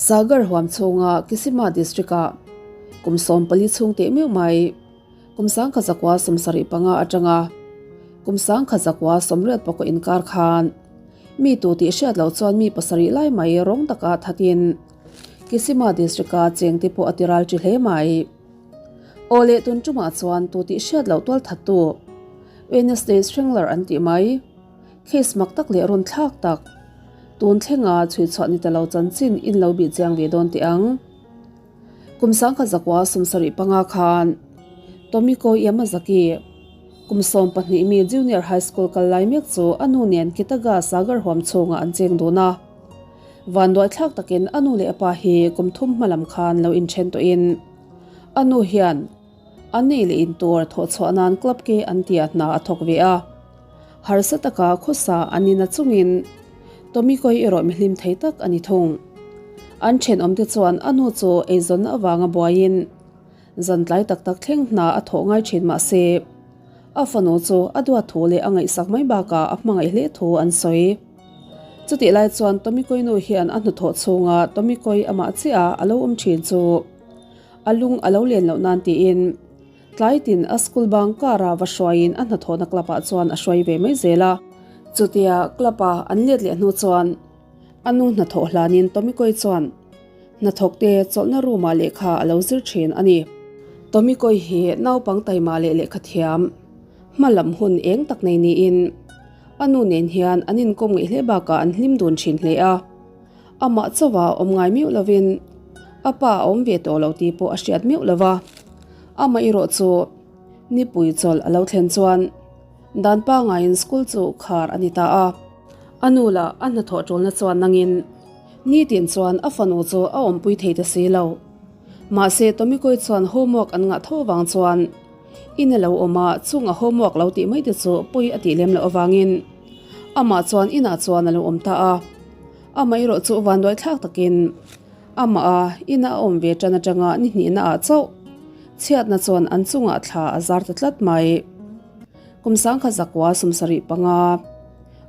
Sagar huam chhunga Kisima District-ah kum 14 chhung teh meuh mai kum 1975 atanga kum 1984 inkar khan mi tu tih hriat loh chuan mi pasarih lai mai rawng taka thatin Kisima District-a chengte pawh a tiral ṭi hle mai. Aw leh tun ṭumah chuan tu tih hriat loh tual thattu Wednesday Strangler an tih mai. Case mak tak leh rawn thlak tak. Tun thlenga chhui chhuah ni ta lo chanchin in lo bih chiang ve dawn teh ang. Kum 1975 khan Tomiko Yamazaki, kum 12 mi Junior High School kal lai mek chu a nu nen Kitaga Sagar huam chhungah an cheng dun a. Vanduai thlak takin a nu leh a pa hi kum thum hma lam khan lo inthen tawhin a nu hian a nei leh in tur thawh chhuah nan club ke an tia hna a thawk ve a. Harsa taka khawsa an ni na chungin Tomikoi erawh mihlim thei tak a ni thung. An thenawmte chuan a nu chu eizawnna avanga buaiin zan tlai tak tak thleng hna a thawh ngai thin mah se, a fanu chu a duat thu leh a ngaihsak mai bakah a hmangaih hle thu an sawi. Chutih lai chuan Tomikoi nu hian a hnathawh chhunga Tomikoi amah chiah a lo awm thin chu a lung a lo len loh nan tiin Tlai tin a school bang car a va hruaiin a hnathawhna club ah chuan a hruai ve mai zel a. Chutia club a an let leh hnu chuan a nu hnathawh hlanin Tomikoi chuan hnathawk te chawlhna room ah lehkha a lo zir thin a ni. Tomikoi hi naupang taima leh lehkha thiam hma lam hun eng tak nei niin a nu nen hian an inkawm ngeih hle bakah an hlim dun thin hle a. Amah chauha awm ngai miuh lovin a pa a awm ve tawh lo tih pawh a hriat miuh lo va. Amah erawh chu nipui chawlh a lo thlen chuan dan pangaiin school chu khar a ni ta a. A nu lah a hnathawh ṭulna chuan nangin nitin chuan a fanu chu a awmpui thei ta si lo. Mahse Tomikoi chuan homework an ngah tho avang chuan in a lo awm a, chung a homework lo tih mai te chu pawi a tih lem loh avangin amah chuan inah chuan a lo awm ta a. Amah erawh chu vanduai thlak takin amah a ina a awm ve tan atanga ni hnihna ah chauh chhiatna chuan an chungah thla a zar ta tlat mai. Kum 1975,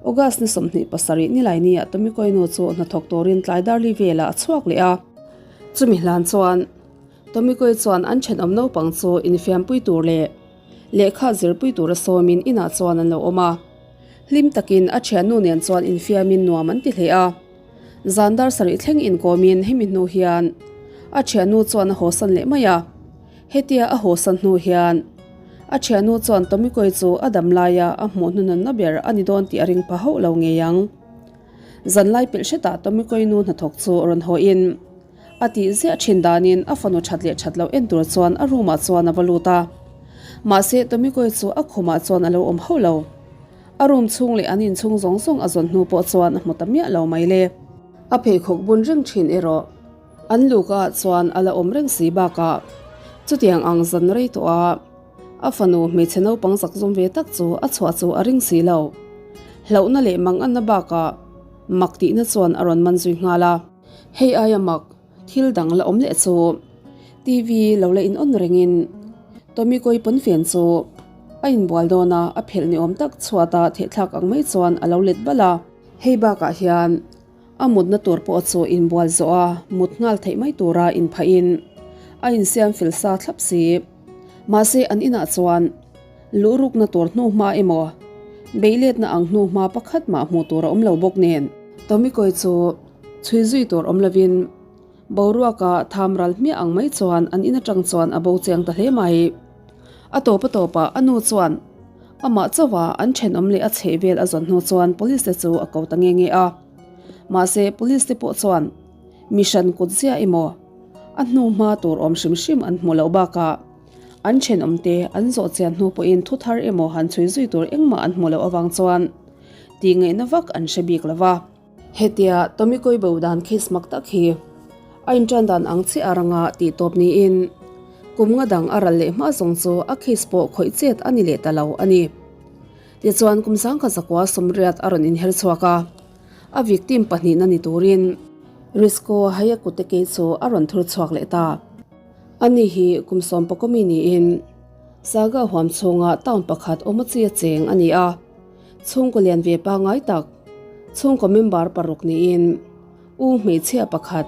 August ni 27 nilaini ah Tomikoi nu chu hnathawk turin tlai darli velah a chhuak leh a. Chumi hlan chuan Tomikoi chuan an thenawm naupang chu infiampui tur leh lehkha zirpui tura sawmin inah chuan an lo awm a. Hlim takin a thiannu nen chuan infiamin nuam an ti hle a. Zan dar sarih thleng inkawmin hemi hnu hian a thiannu chuan a hawsan leh mai a. Hetia a hawsan hnu hian a thiannu chuan Tomikoi chu a dam laia a hmuh hnuhnunna ber a ni dawn tih a ring pha hauh lo ngei ang. Zanlai pelh hretah Tomikoi nu hnathawk chu rawn hawhin A tih ziah thin danin a fanu that leh that loh en tur chuan a room ah chuan a va lut a. Mahse Tomikoi chu a khumah chuan a lo awm hauh lo. A room chhung leh an inchhung zawng zawng a zawn hnu pawh chuan a hmu ta miah lo mai le. A pheikhawk bun reng thin erawh an luka ah chuan a la awm reng si bakah chutiang ang zan rei tawh a a fanu hmeichhe naupang zak zawm ve tak chu a chhuah chu a ring si lo. Hlauhna leh manganna bakah mak tihna chuan a rawn man zui nghal a. Hei aia mak thil dang la awm leh chu TV lo la in on rengin Tomikoi pawnfen chu a inbual dawn a, a phelh ni awm tak chhuata thehthlak ang mai chuan a lo let bal a. Hei bakah hian a mutna tur pawh chu inbual zawh a, mut nghal theih mai tura inphahin a insiam fel sa thlap si. Mahse an inah chuan luhrukna tur hnuhma emaw beihletna ang hnuhma pakhat mah hmuh tur a awm lo bawk nen. Tomikoi chu chhui zui tur awm lovin boruaka tham ral hmiah ang mai chuan an in atang chuan a bo chiang ta hle mai. A tawp a tawpah a nu chuan amah chauha an thenawm leh a chheh vel a zawn hnu chuan police te chu a ko ta nge nge a. Mahse police te pawh chuan mi hran kut ziah emaw a hnu hma tur awm hrim hrim an hmuh loh bakah an thenawm te an zawh chian hnu pawhin thu thar emaw han chhui zui tur engmah an hmuh loh avang chuan tih ngaihna vak an hre bik lo va. Hetia Tomikoi bo dan case mak tak hi a intan dan ang chiah a ranga tih tawp niin kum nga dang a ral leh hma zawng chu a case pawh khawih chet a ni leh ta lo a ni. Tichuan kum 1980 a rawn inher chhuak a, a victim pahnihna ni turin Risco Hayakuteke chu a rawn thur chhuak leh ta. Ani hi kum 11 mi niin Saga huam chhunga town pakhat Omochi a cheng a ni a. Chhungkaw lian ve pangngai tak, chhungkaw member paruk niin U hmeichhia pakhat,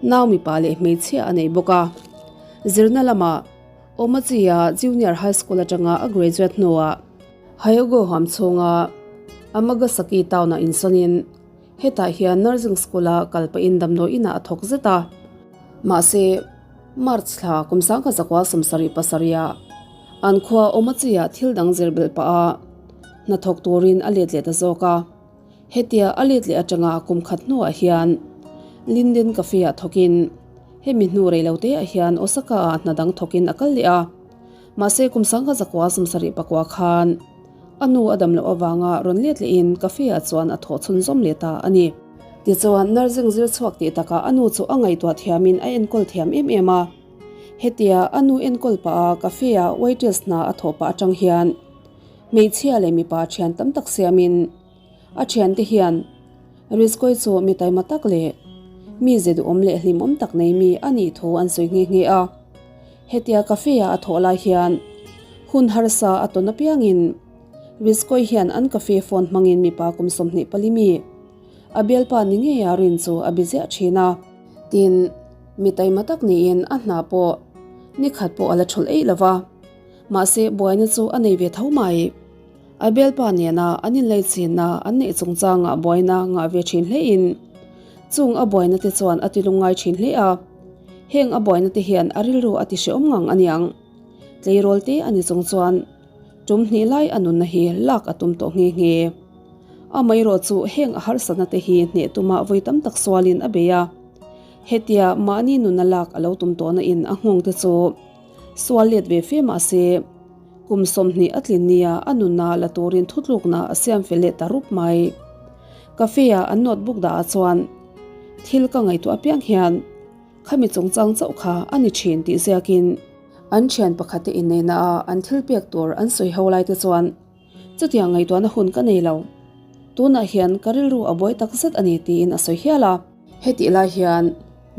Nau mipa leh hmeichhia a nei bawk a. Zirna lamah Omachi-a Junior High School atanga a graduate hnuah Hyogo huam chhunga Amagasaki town-ah insawnin hetah hian nursing school-a kal pahin damdawi inah a thawk zet a. Mahse, March thla kum 1977-ah an khua Omachi-ah thil dang zir belh pah a hnathawk turin a let leh ta zawk a. Hetia a let leh atanga kum khat hnuah hian Linden Cafe-ah thawkin hemi hnu reiloteah hian Osaka-ah hna dang thawkin a kal leh a. Mahse kum 1974 khan a nu a dam loh avanga rawn let lehin cafe-ah chuan a thawh chhunzawm leh ta a ni. Tichuan nursing zir chhuak tih takah a nu chu a ngaihtuah thiamin a enkawl thiam em em a. Hetia a nu enkawl pah a cafe-ah waitress hna a thawh pah atang hian hmeichhia leh mipa thian tam tak siamin A thiante hian Rizkoi chu mi taima tak leh mi ze duhawm leh hlimawm tak nei mi a nih thu an sawi nghe nghe a. Hetia cafe-a a thawh lai hian hun harsa a tawn apiangin Rizkoi hian an cafe phone hmangin mipa kum 24 mi a bialpa ni ngeia rin chu a bi ziah thin a. Tin, mi taima tak niin a hna pawh nikhat pawh a la thawlh eih lo va, mahse buaina chu a nei ve tho mai. A bialpa nena an inleichinna an neih chungchangah buaina ngah ve thin hlein chung a buaina te chuan a ti lungngai thin hle a. Heng a buaina te hian a rilru a ti hrehawm ngang a niang. Tleirawl te a ni chung chuan tum hnih lai a nunna hi lak a tum tawh nghe nghe. Amaherawh chu heng a harsatna te hi hneh tuma vawi tam tak sualin a bei a. Hetia mahni nunna lak a lo tum tawhna in a nghawng te chu sual let ve fe mahse, Kum 20 a tlin nia a nunna la turin thutlukna a siam fel leh ta rup mai. Cafe-a an notebook dah ah chuan thil ka ngaihtuah apiang hian khami chungchang chauh kha a ni thin tih ziakin an thian pakhat te inneihna a an thil pek tur an sawi ho lai te chuan chutiang ngaihtuahna hun ka nei lo. Tunah hian ka rilru a buai tak zet a ni tiin a sawi hial a. Hetih lai hian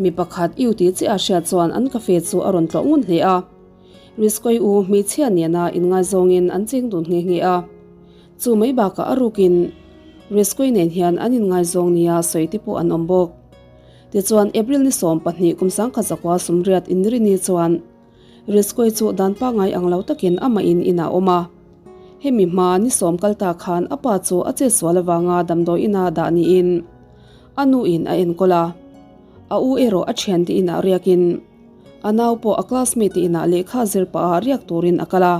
mi pakhat iu tih chiah a hriat chuan an cafe chu a rawn tlawh ngun hle a. Rizkoi u hmeichhia nena inngaizawngin an cheng dun nghe nghe a. Chu mai bakah a rukin Rizkoi nen hian an inngaizawng nia sawi te pawh an awm bawk. Tichuan April ni 12 kum 1980 inrini chuan Rizkoi chu dan pangngai ang lo takin amahin inah a awm a. Hemi hma ni sawm kal ta khan a pa chu a chetsual avanga damdawi ina dah niin a nuin a enkawl a. A u erawh a thiante inah riakin A nau pawh a classmate te inah lehkha zir pah ah riak turin a kal a.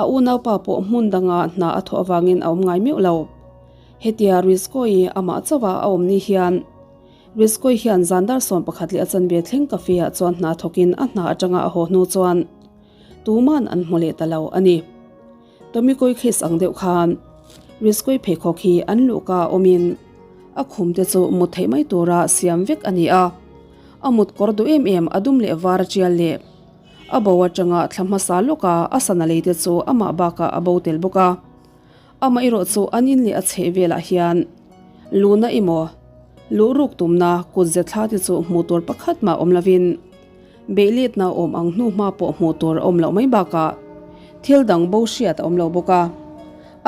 A unaupa pawh hmun danga hna a thawh avangin a awm ngai meuh lo. Hetia Rizko-i amah chauha a awm ni hian Rizko-i hian zan dar 11 leh a chanve thleng cafe ah chuan hna thawkin a hna atanga a haw hnu chuan tuman an hmu leh ta lo a ni. Tomikoi case ang deuh khan Rizkoi pheikhawk hi an luhka awmin a khum te chu mut theih mai tura siam vek a ni a. A mut kawr duh em em a dum leh var a tial leh a bo atanga thla hmasa lawka a sana lei te chu amah bakah a bo tel bawk a. Amaherawh chu an in leh a chheh velah hian luna emaw luh ruk tumna kut ze thla te chu hmuh tur pakhat mah awm lovin beihletna awm ang hnu hma pawh hmuh tur a awm loh mai bakah thil dang bo hriat a awm lo bawk a.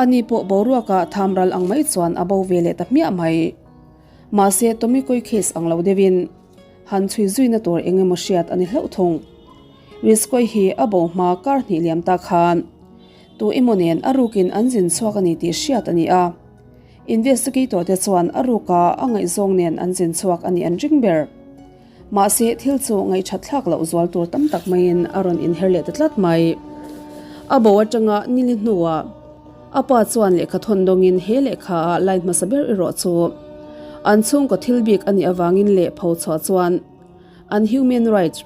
Ani pawh boruaka tham ral ang mai chuan a bo ve leh ta hmiah mai. Mahse Tomikoi case ang lo deuhin han chhui zuina tur eng emaw hriat a ni hlauh thung. Rizkoi hi a bo hma kar hnih liam ta khan tu emaw nen a rukin an zin chhuak a ni tih hriat a ni a. Investigator te chuan a ruka a ngaihzawng nen an zin chhuak a nih an ring ber. Mahse thil chu ngaihthat thlak loh zual tur tam tak maiin a rawn inher leh ta tlat mai. A bo atanga nili hnuah a pa chuan lehkha thawn dawngin he lehkha ah line hmasa ber erawh chu an chhungkaw thil bik a nih avangin leh pho chhuah chuan an human rights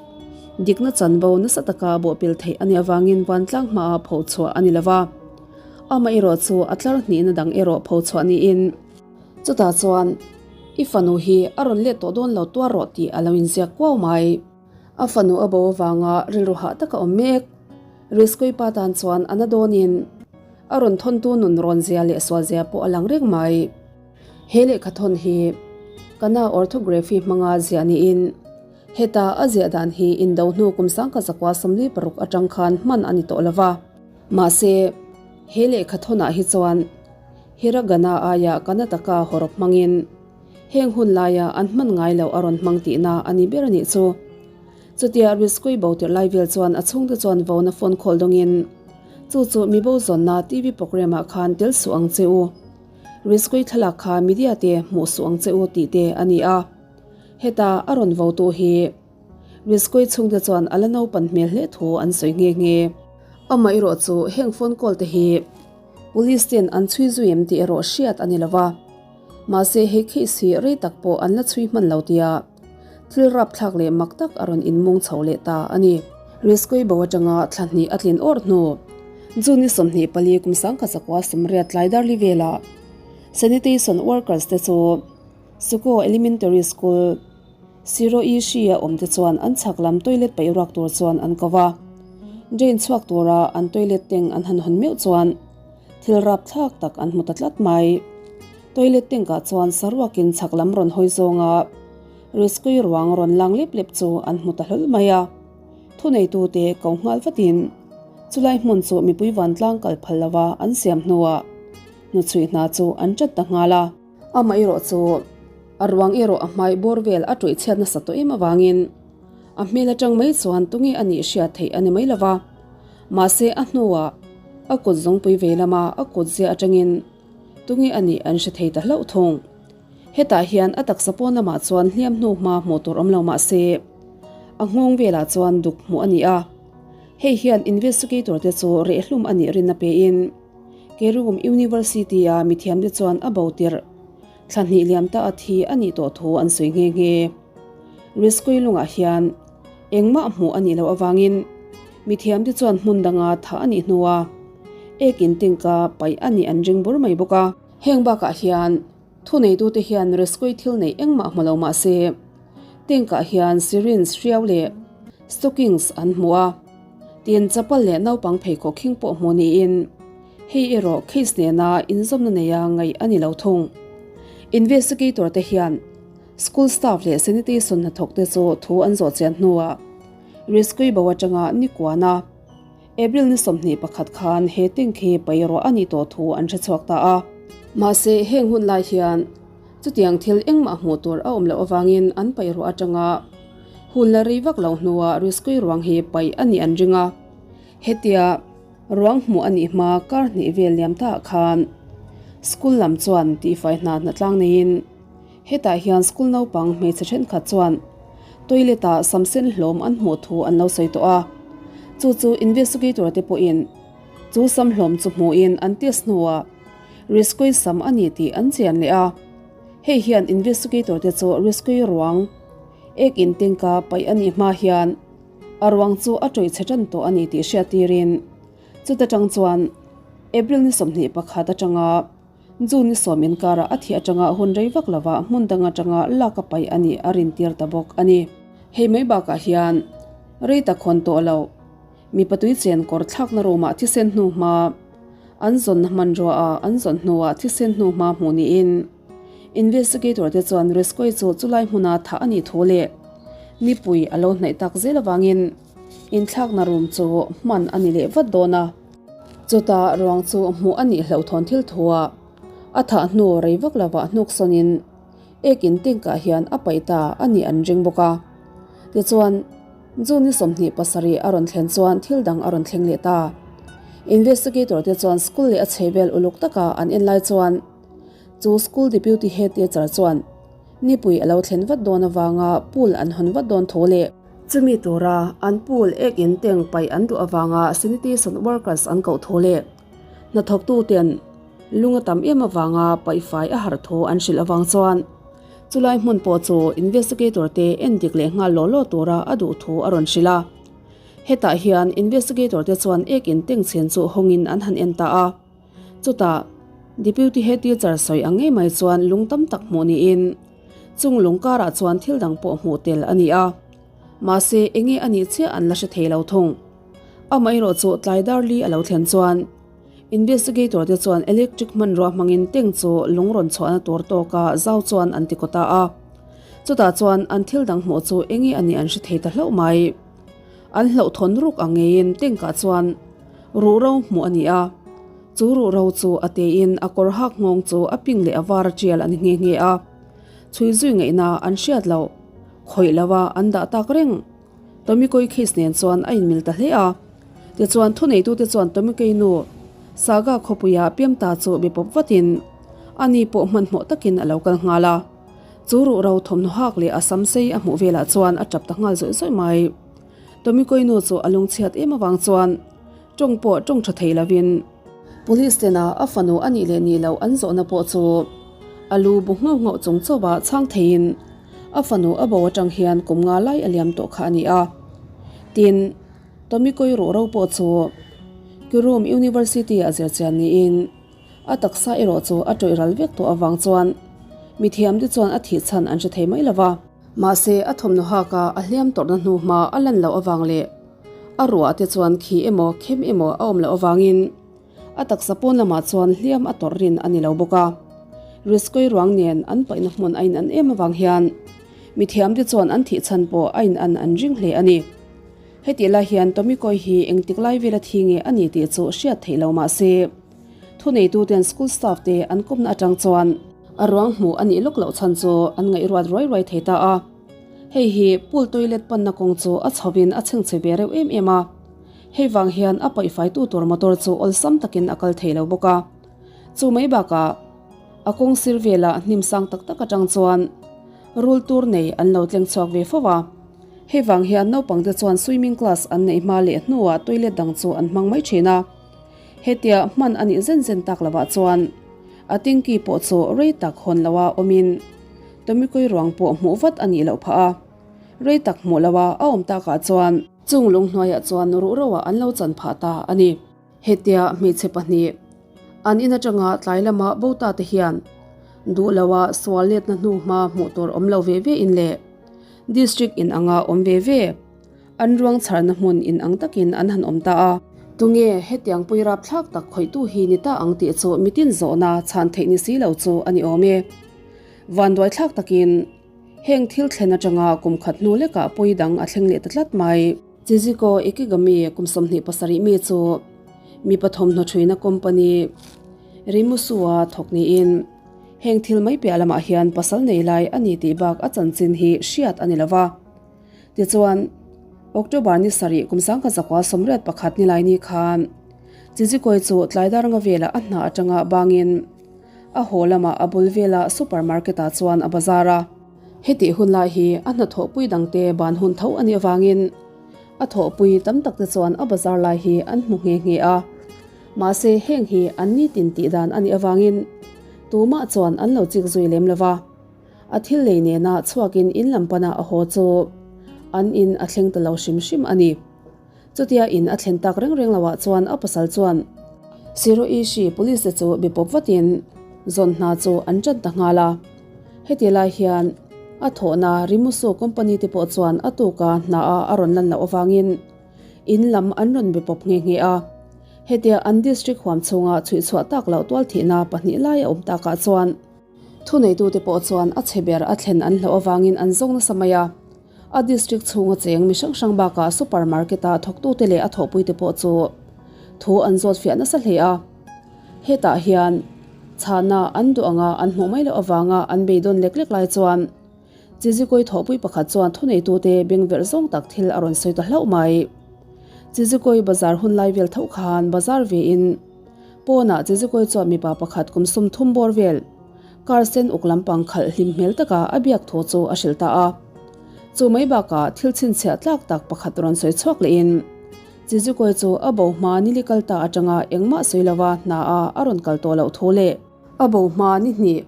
dikna chanvo nasa taka bawhpil theih a nih avangin vantlang hmaah pho chhuah a ni lova. Amaherawh chu a tlar hnihna dang erawh pho chhuah niin Chutah chuan, I fanu hi a rawn let tawh dawn lo tuar rawh tih a lo inziak kuau mai. A fanu a bo avanga rilru hah taka awm mek. Rizkui pa tan chuan a na dawnin a rawn thawntu nun rawn zia leh sual zia pawh a lang reng mai. He lehkha thawn hi kana orthography hmanga ziah niin heta a ziah dan hi indo hnu kum 1946 atang khan hman a ni tawh lova. Mahse, he lehkha thawnah hi chuan Hiragana aia Karnataka hawrawp hmangin. Heng hun laia an hman ngai loh a rawn hmang tihna a ni ber a nih chu. Chutia Rizkui bo tirh lai vel chuan a chhungte chuan vona phone call dawngin, Chu chu mi bo zawnna TV programme ah khan tel suh ang che u. Rizkui thlalak kha media te hmuh suh ang che u tih te a ni a. Heta a rawn vo tu hi Rizkui chhungte chuan a la naupan hmel hle thu an sawi nghe nghe. Amaherawh chu heng phone call te hi Police ten an chhui zui em tih erawh hriat a ni lo va. Mahse he case hi rei tak pawh an la chhui hman lo tia thil rapthlak leh mak tak a rawn inmung chho leh ta a ni. Rizkui bo atanga thla hnih a tlin awr hnu June ni 24 kum sangkhat zakua sawmriat tlai darli velah Sanitation workers te chu Suko Elementary School Siroishi a awm te chuan an chhak lam toilet paih ruak tur chuan an ko va. Drain chhuak tura an toilet tank an han hawn meuh chuan thil rapthlak tak an hmu ta tlat mai. Toilet tank ah chuan saruakin chhak lam rawn hawi zawnga Rizkui ruang rawn lang lep lep chu an hmu ta hlawl mai a. Thuneitute ko nghal vatin chulai hmun chu mipui vantlang kal phal lova an siam hnuah hnuchhui hna chu an chat ta nghal a. Amaherawh chu A ruang erawh a hmai bawr vel a tawih chhiat nasa tawh em avangin a hmel atang mai chuan tunge a nih hriat theih a ni mai lova. Mahse a hnuah a kut zawngpui vei lama a kut zia atangin tunge a nih an hre thei ta hlauh thung. Hetah hian a taksa pawn lamah chuan hliam hnu hma hmuh tur awm lo mahse a nghawng velah chuan duk hmuh a ni a. Hei hian investigator te chu rehhlum a nih rinna pein Kerum University a mithiamte chuan a bo tirh. Thla hnih liam ta a thi a nih tawh thu an sawi nghe nghe. Rizkui lungah hian engmah hmuh a nih loh avangin mithiamte chuan hmun danga thah a nih hnua ek in tingka paih a nih an ring bur mai bawk a. Heng bakah hian thuneitute hian Rizkui thil neih engmah hmu lo mah se tingkah hian syringe hriau leh stockings an hmu a, tin chapal leh naupang pheikhawk khing pawh hmuh niin Hei erawh case nena inzawmna neia ngaih a ni lo thung. Investigator te hian school staff leh sanitation hnathawk te chu thu an zawh chian hnuah Rizkui bo atanga ni kuana April ni 21 khan he tank hi paih rawh a nih tawh thu an hre chhuak ta a. Mahse heng hun lai hian chutiang thil engmah hmuh tur a awm loh avangin an paih rawh atanga hun la rei vak lo hnuah Rizkui ruang hi paih a nih an ring a. Hetia Ruang hmuh a nih hma kar hnih vel liam ta ah khan school lam chuan tihfai hna hna tlang neiin hetah hian school naupang hmeichhe thenkhat chuan toilet ah sam sen hlawm an hmuh thu an lo sawi tawh a, chu chu investigator te pawhin chu sam hlawm chu hmuhin an test hnuah Rizkui sam a ni tih an chian leh a, hei hian investigator te chu Rizkui ruang ek in tengka paih a nih hma hian A ruang chu a tawih chhe tan tawh a ni tih hriat tirin chuta tang chuan April ni 21 atanga June ni 10 inkarah a thih atanga hun rei vak lova hmun dang atanga lak a paih a nih a rintir ta bawk a ni. Hei mai bakah hian rei tak hawn tawh lo mipa tui chen kawr thlakna room ah thisen hnu hma an zawnna hmanrua a an zawn hnuah thisen hnu hma hmuh niin Investigator te chuan Rescue chu chulai hmuna thah a nih thu leh nipui a lo hnaih tak zel avangin inthlakna room chu hman a ni leh vat dawn a. Chutah ruang chu hmuh a nih hlauhthawn thil thuah a thah hnu rei vak lovah hnuk sawnin ek in tank-ah hian a paih ta a nih an ring bawk a. Tichuan, June ni 27 a rawn thlen chuan thil dang a rawn thleng leh ta. Investigator te chuan school leh a chhehvel uluk taka an en lai chuan, Chu school deputy head teacher chuan nipui a lo thlen vat dawn avanga pool an hawn vat dawn tho leh. Chumi tura an pool ek in tank paih an duh avanga sanitation workers an koh tho leh hnathawktuten lung a tam em avanga paihfai a harh tho an hrilh avang chuan chulai hmun pawh chu investigator te en dik leh nghal law law tura a duh thu a rawn hrilh a. Hetah hian investigator te chuan ek in tank chhen chu hawngin an han en ta a. Chutah, Deputy Head Teacher sawi ang ngei mai chuan lung tam tak hmuh niin, chung lung karah chuan thil dang pawh hmuh tel a ni a. Mahse, enge a nih chiah an la hre thei lo thung. Amaherawh chu tlai dar li a lo thlen chuan, Investigator te chuan electric hmanrua hmangin tank chu lung rawn chhuahna tur tawka zau chuan an ti kaw ta a. Chutah chuan an thil dang hmuh chu enge a nih an hre thei ta hlauh mai. An hlauhthawn ruk ang ngeiin tank ah chuan ruhro hmuh a ni a, chu ruhro chu a tein a kawr hak nghawng chu a ping leh a var a tial a ni nghe nghe a. Chhui zui ngaihna an hriat loh, khawih loha an dah tak reng. Tomikoi case nen chuan a inmil ta hle a. Tichuan thuneitute chuan Tomikei nu Saga khawpuia piam ta chu be pawp vatin ani pawh hmanhmawh takin a lo kal nghal a. Chu ruhro thawmhnaw hak leh a sam sei a hmuh velah chuan a tap ta nghal zawih zawih mai. Tomikoi nu chu a lungchhiat em avang chuan tawng pawh tawng tha thei lovin Police tena a fanu a nih leh nih loh an zawhna pawh chu a lu bu nghauh nghauh chung chauha chhang theiin a fanu a bo atang hian kum nga lai a liam tawh kha a ni a. Tin, Tomikoi ruhro pawh chu Kirum University a zirchian niin a taksa erawh chu a tawih ral vek tawh avang chuan mithiamte chuan a thih chhan an hre thei mai lo va. Mahse, a thawmhnaw haka a hliam tawrhna hnuhma a lan loh avang leh a ruah te chuan khi emaw khem emaw a awm loh avangin a taksa pawn lamah chuan hliam a tawrh rin a ni lo bawk a. Riskoi ruang nen an paihna hmun a inan em avang hian mithiamte chuan an thih chhan pawh a inan an ring hle a ni. Hetih lai hian Tomikoi hi engtik lai vela thi nge a ni tih chu hriat theih lo mah se, thuneituten school staff te an kawmna atang chuan a ruang hmuh a nih lawk loh chhan chu an ngaihruat ruai ruai thei ta a. Hei hi pool toilet panna kawng chu a chhovin a chhengchhe ve reuh em em a, hei vang hian a paihfaitu tur motor chu awlsam takin a kal thei lo bawk a. Chu mai bakah a kawng sir velah hnim sang tak tak atang chuan rul tur nei an lo tleng chhuak ve fo a. Hei vang hian naupangte chuan swimming class an neih hma leh hnuah toilet dang chu an hmang mai thin a. Hetia hman a nih zen zen tak lovah chuan a tingki pawh chu rei tak hawn loha awmin Tomikoi ruang pawh hmuh vat a nih loh phah a, rei tak hmuh loha a awm takah chuan chung lung hnuaiah chuan ruhroah an lo chan phah ta a ni. Hetia hmeichhe pahnih an in atanga tlai lama bo ta te hian duh loha sual letna hnu hma hmuh tur awm lo ve ve in leh district in anga awm ve ve An ruang chharna hmun in ang takin an han awm ta a. Tunge hetiang pui rapthlak tak khawihtu hi ni ta ang tih chu mitin zawhna chhan theih ni si lo chu a ni awm e. Vanduaithlak takin heng thil thlen atanga kum khat hnu lekah pui dang a thleng leh ta tlat mai. Chiziko Ikigami kum 27 mi chu mipa thawmhnaw thuina company Rimusu-a thawk niin heng thil mai piah lamah hian pasal nei lai a ni tih bak a chanchin hi hriat a ni lo va. Tichuan, October ni sarih kum 1981 ni lai ni khan Chizikoi chu tlaidaranga velah a hna atanga bangin a haw lamah a bul vela supermarket ah chuan a bazar a. Hetih hun lai hi a hnathawhpui dangte ban hun tho a nih avangin a thawhpui tam takte chuan a bazar lai hi an hmu nghe nghe a. Mahse heng hi an nitin tih dan a nih avangin tumah chuan an lo chik zui lem lova. A thil lei nena chhuakin in lam pana a haw chu an in a thleng ta lo hrim hrim a ni. Chutia in a thlen tak reng reng loah chuan a pasal chuan Siroishi police te chu be pawp vatin zawn hna chu an tan ta nghal a. Heti lai hian a thawhna Rimusu company te pawh chuan a tuka hna a a rawn lan loh avangin in lam an rawn be pawp nghe nghe a. Hetia an district huam chhunga chhuihchhuah tak loh tualthihna pahnih lai a awm takah chuan Thuneitute pawh chuan a chhe ber a thlen an hlauh avangin an zawng nasa mai a. A district chhunga cheng mi hrang hrang bakah super market-a thawktute leh a thawhpuite pawh chu thu an zawt fiah nasa hle a. Hetah hian chhana an duh anga an hmuh mai loh avanga an beidawn lek lek lai chuan Chizikoi thawhpui pakhat chuan thuneitute bengverh zawng tak thil a rawn sawi ta hlauh mai. Chizikoi bazar hun lai vel tho khan bazar vein Pawnah Chizikoi chuan mipa pakhat kum sum thum bawr vel car sen uk lampang khalh hlim hmel taka a biak thu chu a hrilh ta a. Chu mai bakah thil chhinchhiah tlak tak pakhat rawn sawi chhuak lehin Chizikoi chu a bo hma nili kal ta atanga engmah sawi lova hna a a rawn kal tawh loh thu leh a bo hma ni hnih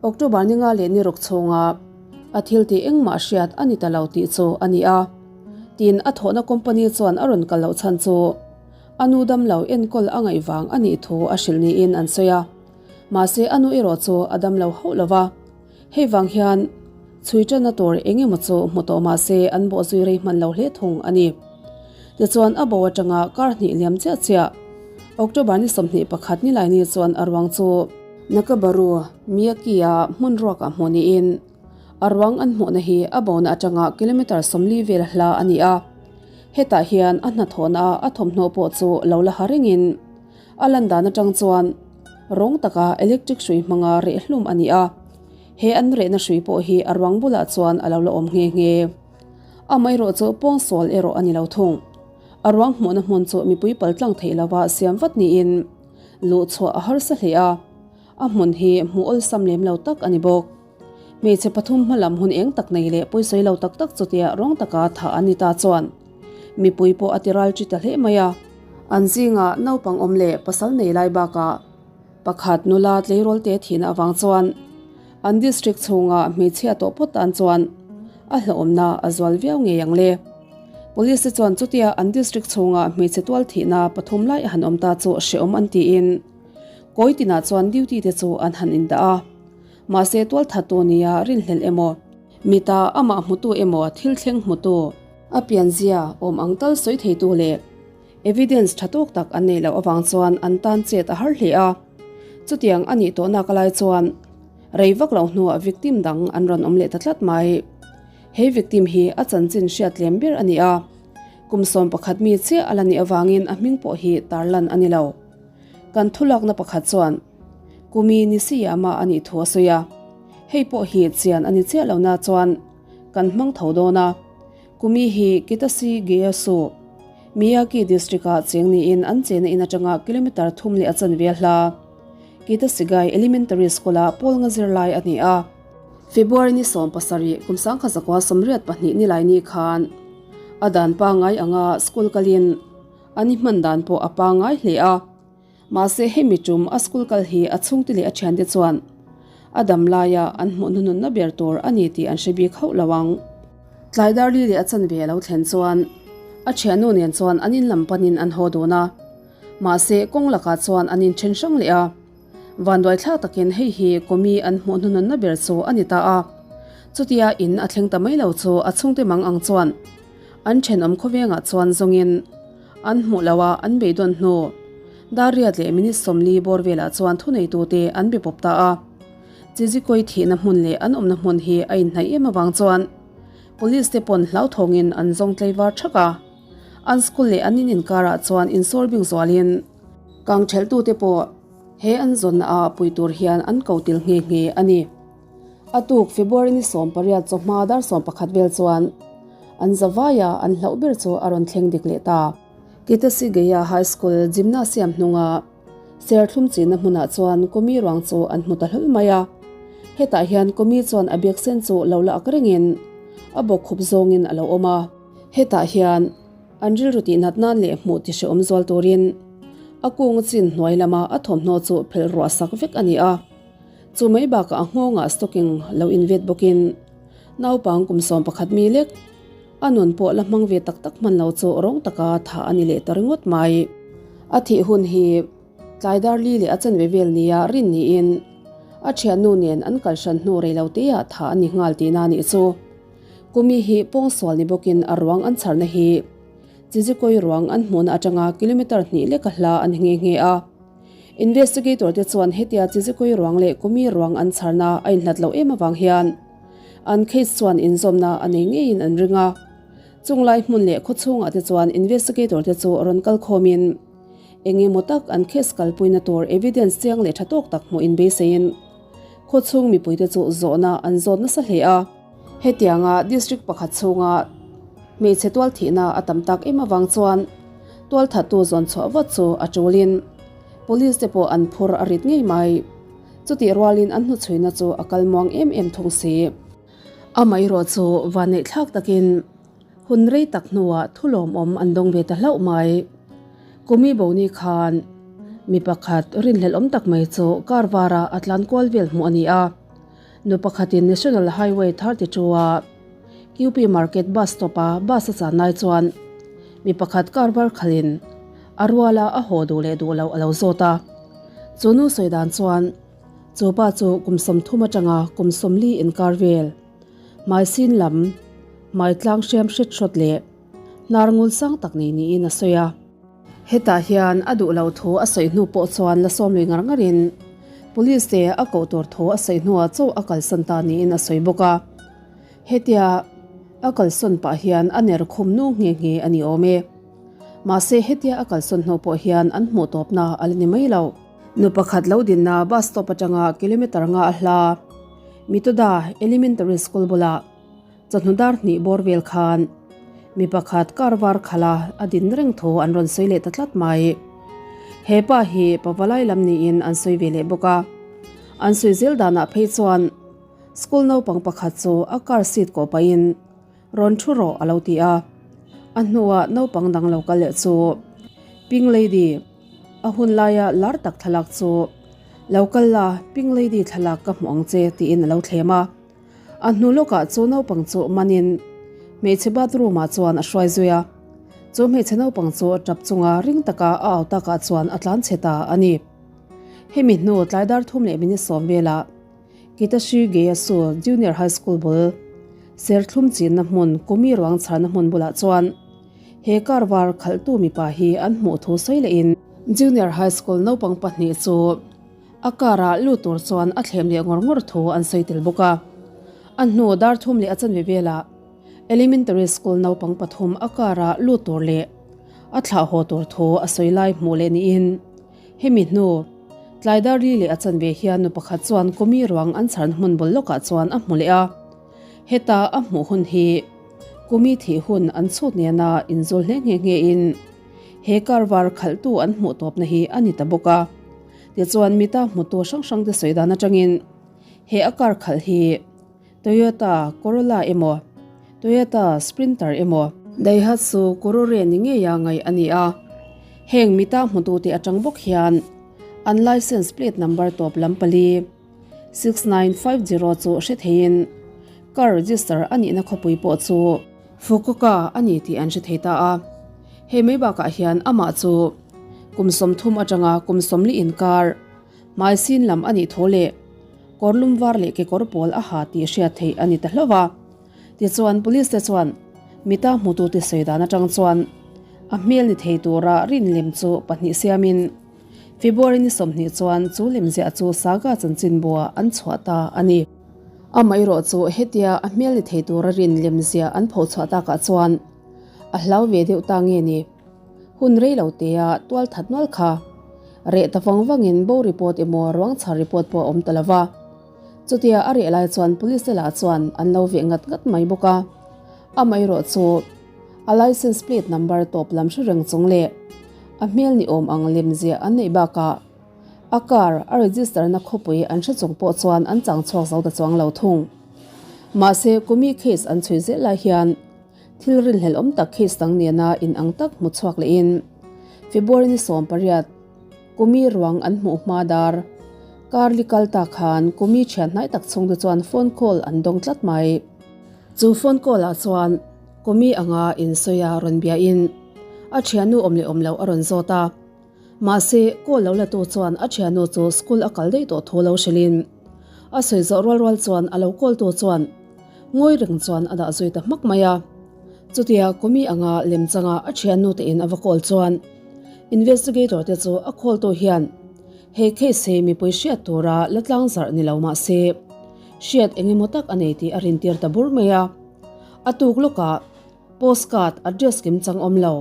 October ni nga leh ni ruk chhunga a thil tih engmah hriat a ni ta lo tih chu a ni a. Tin, a thawhna company chuan a rawn kal loh chhan chu A nu damlo enkawl a ngaih vang a nih thu a hrilh niin an sawi a. Mahse a nu erawh chu a damlo hauh lo va. Hei vang hian chhui tanna tur eng emaw chu hmu tawh mahse an bawh zui rei hman lo hle thung a ni. Tichuan a bo atanga kar hnih liam chiah chiah October ni 21 ni lai ni chuan a ruang chu Nakabaru Miyaki-a hmun ruakah hmuh niin A ruang an hmuhna hi a bona atanga kilometre 40 vel hla a ni a. Hetah hian a hnathawhna a thawmhnaw pawh chu lo la ha rengin a lan dan atang chuan rawng taka electric hrui hmanga reh hlum a ni a. He an rehna hrui pawh hi a ruang bulah chuan a lo la awm nghe nghe. Amaherawh chu pawngsual erawh a ni lo thung. A ruang hmuhna hmun chu mipui paltlang theih lova siam vat niin luh chhuah a harsa hle a, a hmun hi hmuh awlsam lem lo tak a ni bawk. Hmeichhe pathum hmalam hun eng tak nei leh pawisawi lo tak tak chutia rawng taka thah an ni ta chuan mipui pawh a ti ral chi ta hle mai a. An zingah naupang awm leh pasal nei lai bakah pakhat nula tleirawl te thihna avang chuan an district chhunga hmeichhia tawh phawt tan chuan a hlauhawmna a zual viau ngei ang le. Police te chuan chutia an district chhunga hmeichhe tual thihna pathum lai a han awm ta chu hrehawm an tiin kawi tinah chuan duty te chu an han indah a. Mahse tualthattu nia rinhlelh emaw, mita amah hmutu emaw thil thleng hmutu, a pianzia awm ang tal sawi theitu leh evidence tha tawk tak an neih loh avang chuan an tan chet a har hle a. Chutiang a nih tawhnak lai chuan rei vak loh hnuah victim dang an rawn awm leh ta tlat mai. He victim hi a chanchin hriat tlem ber a ni a, kum 11 mi chiah a la nih avangin a hming pawh hi tarlan a ni lo. Kan thulakna pakhat chuan Kumi Nisiyama a nih thu a sawi a, hei pawh hi chian a ni chiah lo na chuan kan hmang tho dawn a. Kumi hi Kitasi Geyasu, Miyagi district-ah cheng niin an chena in atanga kilometre thum leh a chanve a hla. Kitasigai Elementary School-ah pawl nga zirlai a ni a. February ni 17, kum 1982 nilaini khan a dan pangngai anga school kalin An i hman dan pawh a pangngai hle a, mahse hemi tum a school kal hi a chhungte leh a thiante chuan a dam laia an hmuh hnununna ber tur a ni tih an hre bik hauh lo ang. Tlai darli leh a chanve a lo thlen chuan a thiannu nen chuan an in lam panin an haw dun a, mahse kawng lakah chuan an inthen hrang leh a. Vanduaithlak takin hei hi Komi an hmuh hnununna ber chu a ni ta a, chutia in a thleng ta mai lo chu a chhungte mang ang chuan An thenawm khawvengah chuan zawngin an hmuh loh a an beidawn hnu. Dariat leh minute 40 bawr velah chuan thuneitute an be pawp ta a. Chizikoi thihna hmun leh an awmna hmun hi a inhnaih em avang chuan Police te pawn hlauthawngin an zawng tlaivar thak a. An school leh an in inkarah chuan insawr bing zualin kang thelhtute pawh he an zawnna ah pui tur hian an ko til nghe nghe a ni. A tuk February ni 18 chawhma dar 11 vel chuan an zavaia an hlauh ber chu a rawn thleng dik leh ta. Kitasigeia High School gymnasium hnunga serthlum chinna hmunah chuan Komi ruang chu an hmu ta hlawl mai a. Hetah hian Komi chuan a bag sen chu lo la ak rengin a bawk khup zawngin a lo awm a. Hetah hian an rilru tihnat nan leh hmuh ti hrehawm zual turin a kung chin hnuai lama a thawmhnaw chu phelh ruah sak vek a ni a. Chu mai bakah a nghawngah stocking lo invet bawkin naupang kum 11 mi lek a nun pawh la hmang ve tak tak hman lo chu rawng taka thah a ni leh ta ringawt mai. A thih hun hi tlai dar li leh a chanve vel nia rin niin a thiannu nen an kal hran hnu rei lo teah thah a ni nghal tihna a nih chu. Kumi hi pawngsual ni bawkin a ruang an chharna hi Chizikoi ruang an hmuhna atanga kilometre hnih leka hla a ni nghe nghe a. Investigator te chuan hetia Chizikoi ruang leh Kumi ruang an chharna a inhlat loh em avang hian an case chuan inzawmna a nei ngeiin an ring a. Chunglai hmun leh khawchhungah te chuan investigator te chu rawn kal khawmin eng emaw tak an case kalpuina tur evidence chiang leh tha tawk tak hmuh inbeiseiin khawchhung mipuite chu zawhna an zawt nasa hle a. Hetianga district pakhat chhunga hmeichhe tual thihna a tam tak em avang chuan tualthattu zawn chhuah vat chu a tulin police te pawh an phur a rit ngei mai. Chutih rualin an hnuchhuina chu a kal muang em em thung si. Amaherawh chu vanneih thlak takin hun rei tak hnuah thu lawmawm an dawng ve ta hlauh mai. Kumi Boni khan mi pakhat rinhlelh awm tak mai chu car vara a tlan kual vel hmuh a ni a. Nu pakhatin National Highway 32 a QP Market bus stop a bus a chan lai chuan mi pakhat car var khalhin a ruala a haw duh leh duh loh a lo zawt a. Chu nu sawi dan chuan chu pa chu kum 30 atanga kum 40 inkar vel hmai sin lam hmai tlang hriam hret hrawt leh hnar ngul sang tak nei niin a sawi a. Hetah hian a duh lo thu a sawi hnu pawh chuan la sawm lui ngar ngarin Police te a koh tur thu a sawi hnuah chauh a kalsan ta niin a sawi bawk a. Hetia a kalsawn pah hian a ner khum nu nghe nghe a ni awm e. Mahse hetia a kalsawn hnu pawh hian an hmuh tawpna a la ni mai lo. Nu pakhat lo dinna bus stop atanga kilometre nga a hla. Mitoda Elementary School bulah chawhnu dar hnih bawr vel khan mi pakhat car var khala a din reng thu an rawn sawi leh ta tlat mai. He pa hi pavalai lam niin an sawi ve leh bawk a. An sawi zel danah phei chuan school naupang pakhat chu a car seat kawh pahin Rawn thu rawh a lo ti a. A hnuah naupang dang lo kal leh chu Pink Lady a hun laia lar tak thlalak chu lo kal la, Pink Lady thlalak ka hmuh ang che tiin a lo thlem a. A hnu lawkah chu naupang chu manin hmeichhe bathroom ah chuan a hruai zui a. Chu hmeichhe naupang chu tap chunga ring taka a au takah chuan a tlan chhe ta a ni. Hemi hnu tlai dar thum leh minute sawm velah Kitashi Geyasu Junior High School bul Serthlum chinna hmun Kumi ruang chharna hmun bulah chuan he car var khalhtu mipa hi an hmuh thu sawi lehin Junior High School naupang pahnih chu a car ah lut tur chuan a thlem leh ngawr ngawr thu an sawi tel bawk a. A hnu dar thum leh a chanve velah Elementary School naupang pathum a car ah lut tur leh a thlah haw tur thu a sawi lai hmuh leh niin Hemi hnu, Tlaidari leh a chanve hian nu pakhat chuan kawmi ruang an chharna hmun bul lawkah chuan a hmu leh a. Heta a hmuh hun hi kumi thih hun an chhut nena inzul hle nghe nghe in he car var khalhtu an hmuh tawpna hi a ni ta bawk a. Tichuan mita hmutu hrang hrangte sawi dan atangin he a car khalh hi Toyota Corolla emaw, Toyota Sprinter emaw, Daihatsu Kurore ni ngeia ngaih a ni a. Heng mita hmutute atang bawk hian an license plate number tawp lam pali, 6950 chu hre theiin car register a nihna khawpui pawh chu Fukuoka a ni tih an hre thei ta a. Hei mai bakah hian amah chu kum 30 atanga kum 40 inkar Hmai sin lam a nih tho leh kawr lum var leh kekawr pawl a ha tih hriat theih a ni ta hlauh a. Tichuan police te chuan mita hmutute sawi dan atang chuan a hmel ni thei tura rin lem chu pahnih siamin February ni 20 chuan chu lemziah chu Saga chanchinbua an chhuah ta a ni. Amaherawh chu hetia a hmel ni thei tura rin lemziah an phochhuah takah chuan a hlau ve deuh ta nge ni? Hun rei lo tea tual that nual kha. Reh ta vang vangin bo report emaw ruang chhar report pawh a awm ta lo va. Chutia a reh lai chuan police te lah chuan an lo veh ngat ngat mai bawk a. Amaherawh chu a license plate number tawp lam hre reng chung leh a hmel ni awm ang lem ziah an neih bakah a car a register na khawpui an hre chung pawh chuan an chang chhuak zo ta chuang lo thung. Mahse kumi case an chhui zel lai hian Thil rinhlelh awm tak case dang nena in ang tak hmu chhuak lehin February ni 18 Kumi ruang an hmuh hma dar kar li kal ta khan Kumi thian hnai tak chhungte chuan phone call an dawng tlat mai. Chu phone call ah chuan Kumi anga insawi a rawn biain a thiannu awm leh awm loh a rawn zawt a. Mahse, call lo latu chuan a thiannu chu school a kal daih tawh thu lo hrilhin a sawi zawh rual rual chuan a lo call tu chuan Ngawi reng chuan a dah zui ta hmak mai a. Chutia Kumi anga lemchanga a thiannu te in a va call chuan investigator te chu a call tu hian he case hi mipui hriat tura la tlang zarh ni lo mah se hriat eng emaw tak a nei tih a rintir ta bur mai a. A tuk lawkah postcard address kim chang awm lo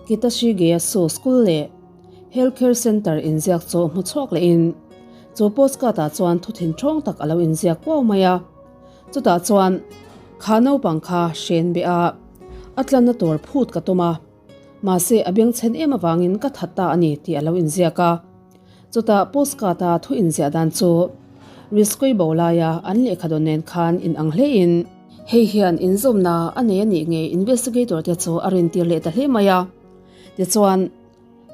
Kitashige-a-su school leh Health Care Center inziak chu hmu chhuak lehin chu postcard ah chuan thu thinthawng tak a lo inziak kuau mai a. Chutah chuan kha naupang kha hren beh a, a tlanna tur phut ka tum a, mahse a bengchhen em avangin ka that ta a ni tih a lo inziak a. Chutah postcard a thu inziah dan chu Riskoi bo laia an lehkha dawn nen khan inang hlein, hei hian inzawmna a nei a nih nge investigator te chu a rintir leh ta hle mai a. Tichuan,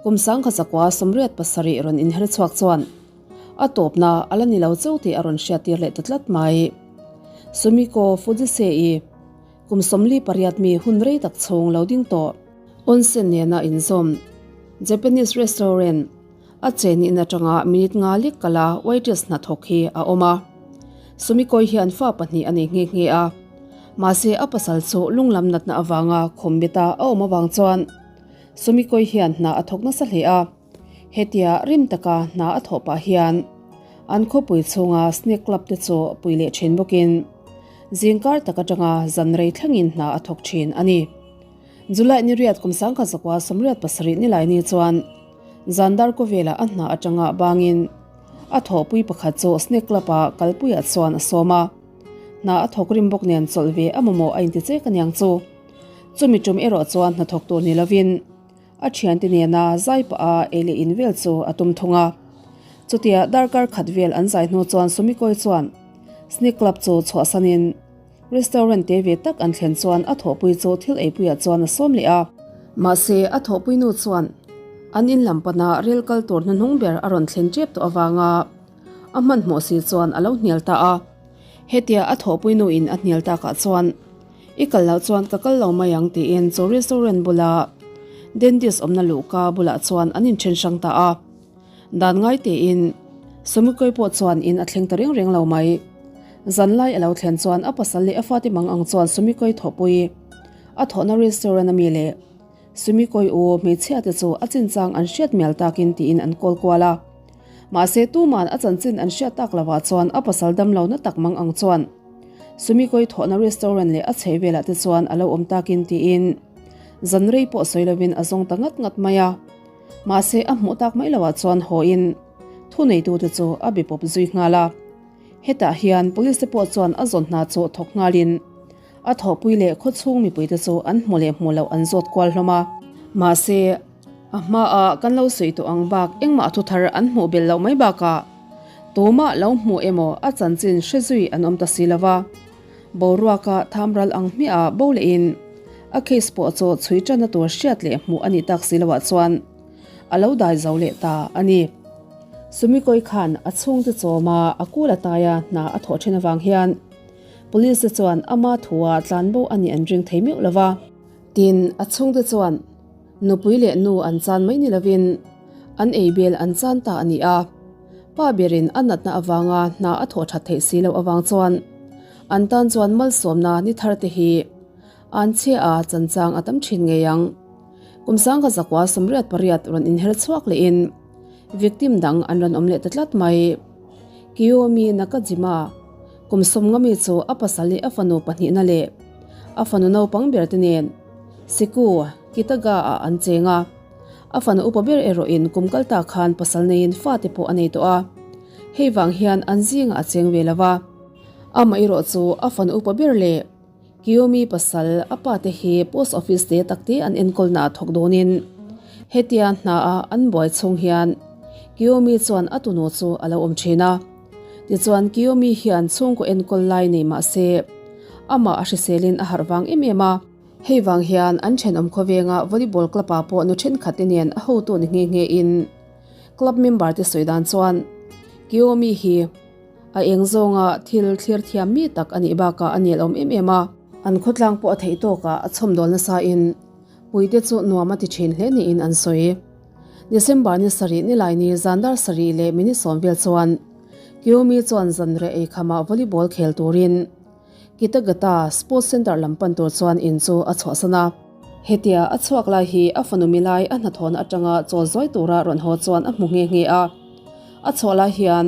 kum 1987 rawn inher chhuak chuan A tawpna a la ni lo chauh tih a rawn hriattir leh ta tlat mai. Sumiko Fujise-i kum 48 mi hun rei tak chhung lo ding tawh. Onsen nena inzawm Japanese restaurant a chen in atanga minute nga lek kala waitress hnathawk hi a awm a. Sumiko-i hian fa pahnih a nei nghe nghe a, mahse a pasal chu lunglam natna avanga khawm beta a awm avang chuan Sumiko-i hian hna a thawk nasa hle a. Hetia rim taka hna a thawh pah hian an khawpui chhunga snack club te chu pui leh thin bawkin zingkar tak atanga zan rei thlengin hna a thawk thin a ni. July ni riat kum 1987 nilai ni chuan zan dar kawvelah a hna atanga bangin A thawhpui pakhat chu Snack Club ah kalpuiah chuan a sawm a. Hna a thawk rim bawk nen chawlh ve a mamawh a inti chek aniang chu. Chumi tum erawh chuan hnathawk tur ni lovin a thiante nena zai pah a ei leh in vel chu a tum thung a. Chutia darkar khat vel an zai hnu chuan Sumikoi chuan Snack Club chu chhuahsanin Restaurant te ve tak an thlen chuan a thawhpui chu thil eipuiah chuan a sawm leh a. Mahse, a thawhpui nu chuan an in lam pana rel kal tur hnuhnung ber a rawn thlen tep tawh avanga a hmanhmawh si chuan a lo hnial ta a. Hetia a thawhpui nu in a hnial takah chuan, I kal loh chuan ka kal lo mai ang tiin chu restaurant bula dentist awmna luhka bulah chuan an inthen hrang ta a. Dan ngai tein Sumikoi pawh chuan in a thleng ta reng reng lo mai. Zanlai a lo thlen chuan a pasal leh a fate mang ang chuan Sumikoi thawhpui a thawhna restaurant ami leh Sumikoi u hmeichhia te chu a chinchang an hriat mial takin tiin an kawl kual a. Mahse tuman a chanchin an hriat tak lovah chuan a pasal damlo na tak mang ang chuan Sumikoi thawhna restaurant leh a chhei velah te chuan a lo awm takin tiin zan rei pawh sawi lovin a zawng ta ngat ngat mai a. Mahse a hmuh tak mai lovah chuan hawiin thuneitute chu a be pawp zui nghal a. Hetah hian police te pawh chuan a zawn hna chu thawk nghalin a thawhpui leh khawchhung mipuite chu an hmu leh hmu loh an zawt kual hlawm a. Mahse a hmaah kan lo sawi tawh ang bak engmah thu thar an hmuh belh loh mai bakah tumah lo hmuh emaw a chanchin hre zui an awm ta si lo va. Boruaka thamral ang hmiah bo lehin a case pawh chu chhui tanna tur hriat leh hmuh a nih tak si loah chuan a lo dai zo leh ta a ni. Sumikoi khan a chhungte chawma a kul ataia hna a thawh then avang hian Police te chuan ama thua tlanbo a nih an ring thei meuh lo va. Tin, a chhungte chuan nupui leh nu an chan mai ni lovin an ei bel an chan ta a ni a. Pa berin a natna avanga hna a thawh that theih si loh avang chuan an tan chuan malsawmna ni thar te hi an chhia a chanchang a tam thin ngei ang. Kum sangha zakua 88 rawn inher chhuak lehin victim dang an rawn awm leh ta tlat mai. Kiyomi Nakajima kum 50 mi chu a pasal leh a fanu pahnihna leh a fanu naupang ber te nen Siku Kitaga ah an cheng a. A fanu upa ber erawhin kum kal ta khan pasal neiin fate pawh a nei tawh a, hei vang hian an zingah a cheng ve lo va. Amaherawh chu a fanu upa ber leh Kiyomi pasal a pa te hi post office te tak te an enkawlna ah thawk dawnin hetia hna a an buai chhung hian Kiyomi chuan a tunu chu a lo awm thin a. Tichuan Kiyomi hian chhungkaw enkawl lai nei mah se amah a hriselin a harh vang em em a. Hei vang hian an thenawm khawvenga volleyball club ah pawh nu thenkhat te nen a hotu ni nghe nghe in club member te sawi dan chuan Kiyomi hi a eng zawnga thil thlir thiam mi tak a nih bakah a nel awm em em a. An khawtlang pawh a theih tawkah a chhawmdawl nasa in puite chu nuam a ti thin hle niin an sawi. December ni sarih nilai ni zan dar sarih leh minute sawm vel chuan Kiyomi chuan zanreh eikhama volleyball khel turin Kitagata Sports Centre lam pan tur chuan in chu a chhuahsan a. Hetia a chhuak lai hi a fanu milai a hnathawhna atanga chawl zuai tura rawn haw chuan a hmu nghe nghe a. A chhuah lai hian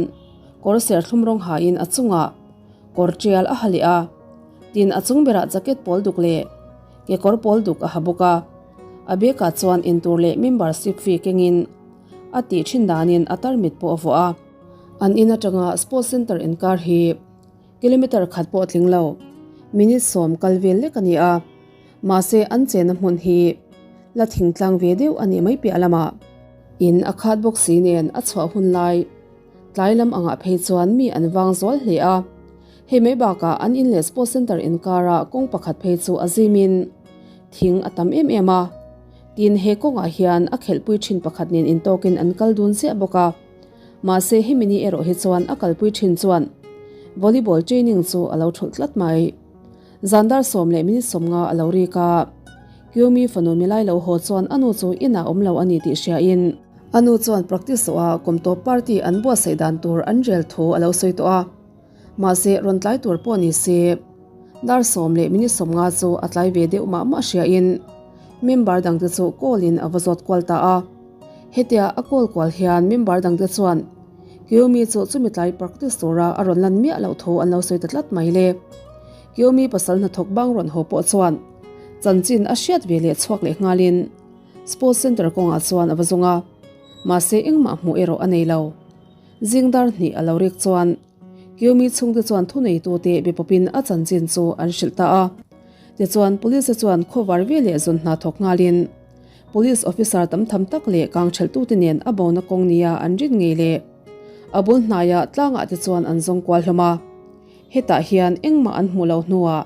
kawr serthlum rawng hain a chungah kawr tial a ha leh a, tin a chung berah jacket pawl duk leh kekawr pawl duk a ha bawk a. A bekah chuan intur leh membership fee kengin a tih thin danin a tarmit pawh a vuah a. An in atanga Sports Centre inkar hi Kilometre khat pawh tling lo, minute 10 kal vel lek a ni a, mahse an chenna hmun hi la thingtlang ve deuh a nih mai piah lamah in a khat bawk si nen a chhuah hun lai tlai lam angah phei chuan mi an vang zual hle a, hei mai bakah an in leh sports centre inkara kawng pakhat phei chu a zimin thing a tam em em a, tin he kawngah hian a khelhpui thin pakhat nen intawkin an kal dun ziah bawk a. Mahse hemi ni erawh hi chuan a kalpui thin chuan volleyball training chu a lo thulh tlat mai. Zan dar 10 leh minute 50 a lo rik a, Kiyomi fanu milai lo haw chuan a nu chu inah awm lo a ni tih hriain a nu chuan practice zawh a kum tawp party an buatsaih dan tur an rel thu a lo sawi tawh a. Mahse rawn tlai tur pawh ni se dar 10 leh minute 50 chu a tlai ve deuh mah mah hriain member dangte chu call in a va zawt kual ta a. Hetia a call kual hian member dangte chuan Kiyomi chu chumi tlai practice tura a rawn lan miah loh thu an lo sawi ta tlat mai le. Kiyomi pasal hnathawk bang rawn haw pawh chuan chanchin a hriat ve leh chhuak leh nghalin sports centre kawngah chuan a va zawng a, mahse engmah hmuh erawh a nei lo. Zing dar hnih a lo rik chuan Kiyomi chhungte chuan thuneitute be pawpin a chanchin chu an hrilh ta a. Tichuan Police te chuan khawvar ve leh zun hna thawk nghalin Police officer tam tham tak leh kangthelhtute nen a bona kawng nia an rin ngei leh a bul hnaiah tlangah te chuan an zawng kual hlawm a. Hetah hian engmah an hmuh loh hnuah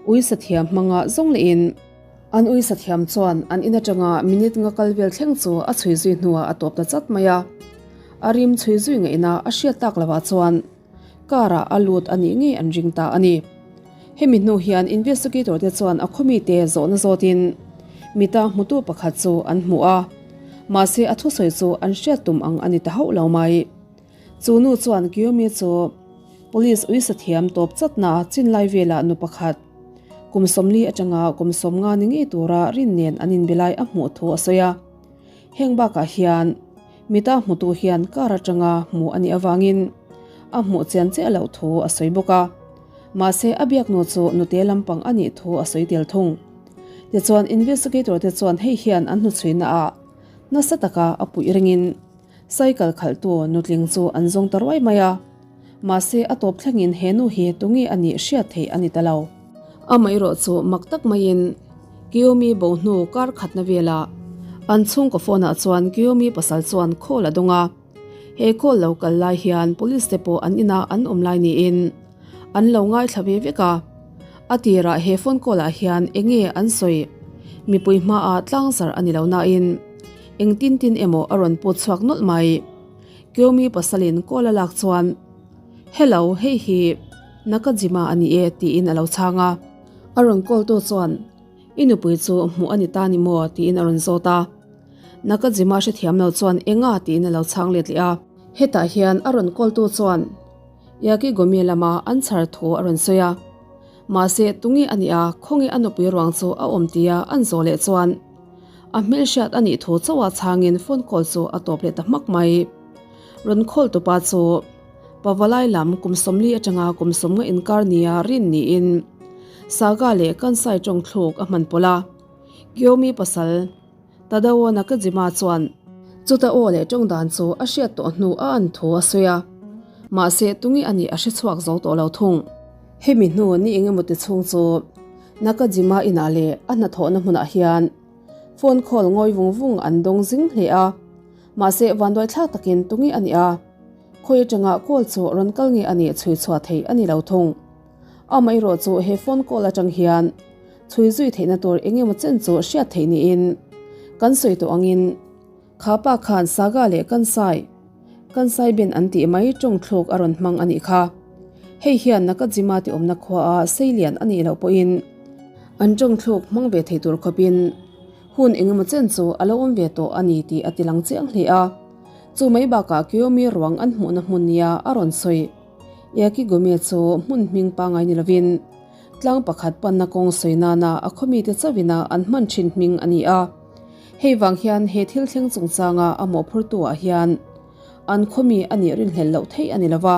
ui sathiam hmanga zawng lehin an ui sathiam chuan an in atanga minute nga kal vel thleng chu a chhui zui hnuah a tawp ta chat mai a. A rim chhui zui ngaihna a hriat tak lovah chuan car ah a lut a nih ngei an ring ta a ni. Hemi hnu hian investigator te chuan a khawmite zawhna zawtin mita hmutu pakhat chu an hmu a, mahse a thusawi chu an hriat tum ang a ni ta hauh lo mai. Chu nu chuan Kiyomi chu police uisa thiam tawp chatna chin lai velah nu pakhat kum 40 atanga kum 50 ni ngei tura rin nen an inbe lai a hmuh thu a sawi a. Heng bakah hian mita hmutu hian car atanga hmuh a nih avangin a hmuh chian chiah loh thu a sawi bawk a. Mahse a biaknu chu nute lampang a nih thu a sawi tel thung. Tichuan investigator te chuan hei hian an hnuchhuina ah nasa taka a puih ringin Cycle khalhtu nutling chu an zawng ta ruai mai a, mahse a tawp thlengin he nu hi tunge a nih hriat theih a ni ta lo. Amaherawh chu mak tak maiin Kiyomi bo hnu kar khatna velah an chhungkaw phone ah chuan Kiyomi pasal chuan call a dawng a, he call lo kal lai hian police te pawh an inah an awm lai niin an lo ngaithla ve vek a, a tirah he phone call ah hian enge an sawi mipui hmaah tlangzar a ni lo nain Eng tin tin emaw a rawn put chhuak nawlh mai. Kyomi pasalin call a lak chuan, Hello, hei hi Nakajima a ni e tiin a lo chhang a. A rawn call tu chuan, I nupui chu hmuh a ni ta ni maw? tiin a rawn zawt a. Nakajima hrethiam lo chuan Enga tiin a lo chhang let leh a. Hetah hian a rawn call tu chuan Yakigomi lama an chhar thu a rawn sawi a. Mahse tunge a nih a, khawnge a nupui ruang chu a awm tia an zawh leh chuan, A hmelhriat a nih thu chauh a chhangin phone call chu a tawp leh ta hmak mai. Rawn call tupa chu Pavalai lam kum 40 atanga kum 50 inkar nia rin niin Saga leh Kansai tawng thluk a hman pawlh a. Kiyomi pasal Tadao Nakajima chuan chuta aw leh tawng dan chu a hriat tawh hnu a an thu a sawi a, mahse tunge a nih a hre chhuak zo tawh lo thung. Hemi hnu ni engemaw ti chhung chu Nakajima inah leh a hnathawhna hmunah hian phone call ngawi vung vung an dawng zing hle a, mahse vanduai thlak takin tunge a nih a, khawi atanga call chu rawn kal nge a nih chhui chhuah theih a ni lo thung. Amaherawh chu he phone call atang hian chhui zui theihna tur engemaw chen chu hriat theih niin kan sawi tawh angin kha pa khan Saga leh Kansai, Kansai Ben an tih mai tawng thluk a rawn hmang a nih kha. Hei hian Nakajima ti awmna khuaa seilian a nih loh pawhin an tawng thluk hmang ve thei tur khawpin hun engemaw chen chu a lo awm ve tawh a ni tih a ti lang chiang hle a. Chu mai bakah Kiyomi ruang an hmuhna hmun nia a rawn sawi. Yakigome chu hmun hming pangngai ni lovin tlang pakhat panna kawng sawi nana a khawmite chauhina an hman thin hming a ni a. Hei vang hian he thil thleng chungchanga a mawhphurtu-ah hian an khawmi a nih rinhlelh loh theih a ni lova.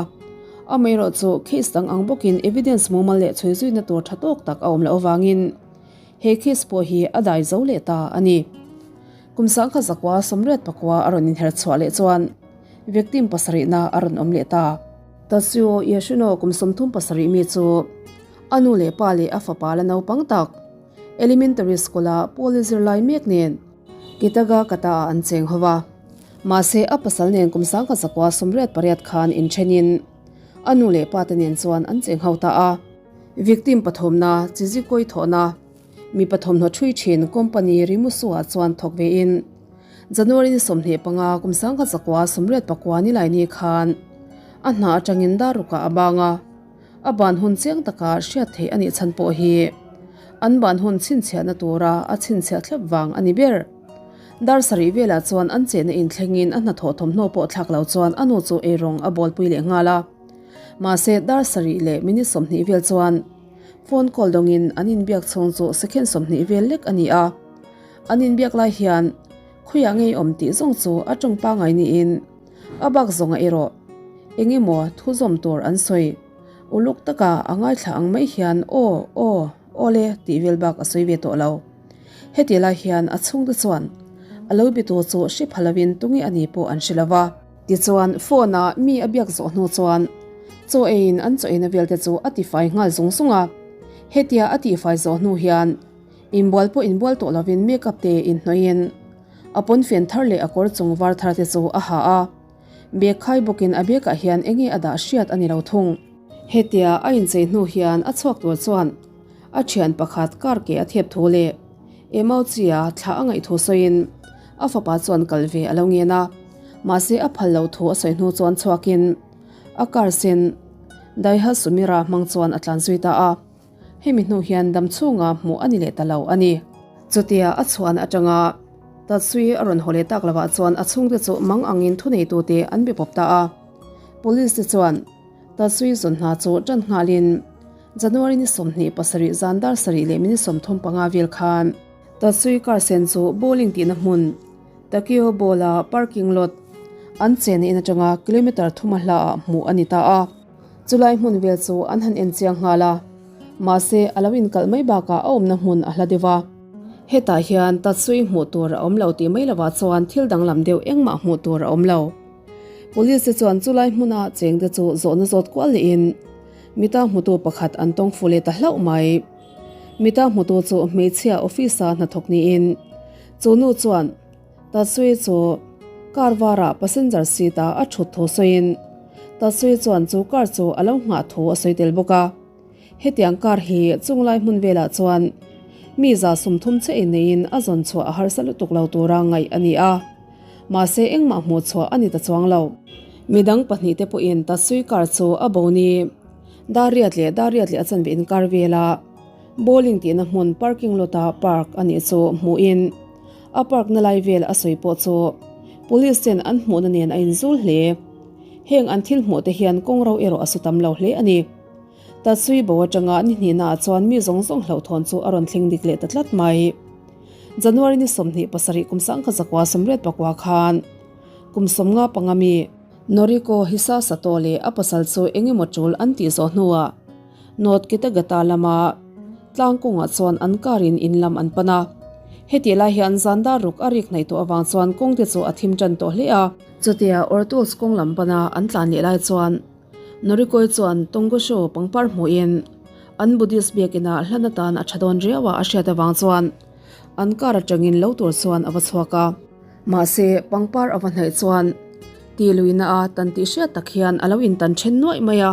Amaherawh chu case dang ang bawkin evidence mumal leh chhui zuina tur tha tawk tak a awm loh avangin he case pawh hi a dai zo leh ta a ni. Kum 1984 a rawn inher chhuah leh chuan victim pasarihna a rawn awm leh ta. Tatsuo Yoshino kum 37 mi chu a nu leh pa leh a fapa la naupang tak Elementary School-a Paul zirlai mek nen Kitaga Kata-ah an cheng ho a. Mahse, a pasal nen kum 1988 khan inthenin a nu leh pa te nen chuan an cheng ho ta a. Victim pathumna, Chizikoi thawhna, mi pathumhnaw thui thin company Rimusu-ah chuan thawk vein January ni 25 kum 1989 nilaini khan a hna atangin darukah a bang a. A ban hun chiang taka hriat theih a nih chhan pawh hi an ban hun chhinchhiahna tura a chhinchhiah thlep vang a ni ber. Dar sarih velah chuan an chenna inthlengin a hnathawh thawmhnaw pawh thlak lo chuan a nu chu eirawng a bawlpui leh nghal a. Mahse dar sarih leh minute 20 vel chuan phone call dawngin an inbiak chhung chu second 20 vel lek a ni a. An inbiak lai hian khawiah ngei awm tih zawng chu a tawng pangngai niin A bak zawnga erawh eng emaw thu zawm tur an sawi. Uluk taka a ngaithla ang mai hian aw, aw, awle tih vel bak a sawi ve tawh lo. Heti lai hian a chhungte chuan a lo bitu chu hre pha lovin tunge a ni pawh an hre lo va. Tichuan, phone-a mi a biak zawh hnu chuan chaw eiin an chaw eina velte chu a tifai nghal zung zung a. Hetia a tihfai zawh hnu hian inbual pawh inbual tawh lovin makeup te inhnawih in a pawnfen thar leh a kawr chung var thar te chu a ha a. Bag khai bawkin a bag ah hian enge a dah hriat a ni lo thung. Hetia a inchei hnu hian a chhuak tur chuan a thian pakhat car ke a thep thu leh Emauchi-a thla a ngaih thu sawiin a fapa chuan kal ve a lo ngen a, mahse a phal lo thu a sawi hnu chuan chhuakin a car sen Daihatsu Mira hmang chuan a tlan zui ta a. Hemi hnu hian dam chhunga hmuh a ni leh ta lo a ni. Chutia a chhuan atanga Tatsui a rawn haw leh tak lovah chuan a chhungte chu mang angin thuneitute an be pawp ta a. Police te chuan Tatsui zawn hna chu tan nghalin January ni 27 zan dar sarih leh minute 35 vel khan Tatsui car sen chu bowling tihna hmun Takeo Bowl-a parking lot an chenna in atanga kilometre thuma hlaah hmuh a ni ta a. Chulai hmun vel chu an han en chiang nghal a, mahse a lo inkalh mai bakah a awmna hmun a hla deuh a. Hetah hian Tatsui hmuh tur a awm lo tih mai lovah chuan thil danglam deuh engmah hmuh tur a awm lo. Police te chuan chulai hmuna chengte chu zawhna zawt kual lehin mita hmutu pakhat an tawng fu leh ta hlauh mai. Mita hmutu chu hmeichhia office-a hnathawk niin chu nu chuan Tatsui chu car varah passenger seat-ah a thut thu sawiin Tatsui chuan chu car chu a lo nghah thu a sawi tel bawk a. Hetiang car hi chunglai hmun velah chuan mi za 30 che inneiin a zawn chhuah a harsa lutuk lo tura ngaih a ni a. Mahse engmah hmuh chhuah a ni ta chuang lo. Midang pahnihte pawhin Tatsui car chu a bo ni. Dariat leh Dariat leh a chanve inkar vela bowling tihna hmun parking lot-a park a nih chu hmuhin a park na lai vel a sawi pawh chu police ten an hmuhna nen a inzul hle. Heng an thil hmuh te hian kawng ro erawh a su tam lo hle a ni. Tatsui bo atanga ni hnihnaah chuan mi zawng zawng hlauhthawn chu a rawn thleng dik leh ta tlat mai. January ni 27 kum 1984 khan kum 55 mi Noriko Hisa Sato leh a pasal chu eng emaw tul an tih zawh hnuah North Kitagata lama tlang kawngah chuan an car in in lam an pan a. Hetih lai hian zan dar ruk a rik hnaih tawh avang chuan kawng te chu a thim tan tawh hle a. Chutia Ortools kawng lam pana an tlan leh lai chuan Norikoi chuan Tongosho pangpar hmuhin an Buddhist biakinah hlan atan a tha dawn riau a a hriat avang chuan an car atangin lo tur chuan a va chhuak a. Mahse pangpar a va hnaih chuan ti luina a tan tih hriat tak hian a lo intan then nuaih mai a.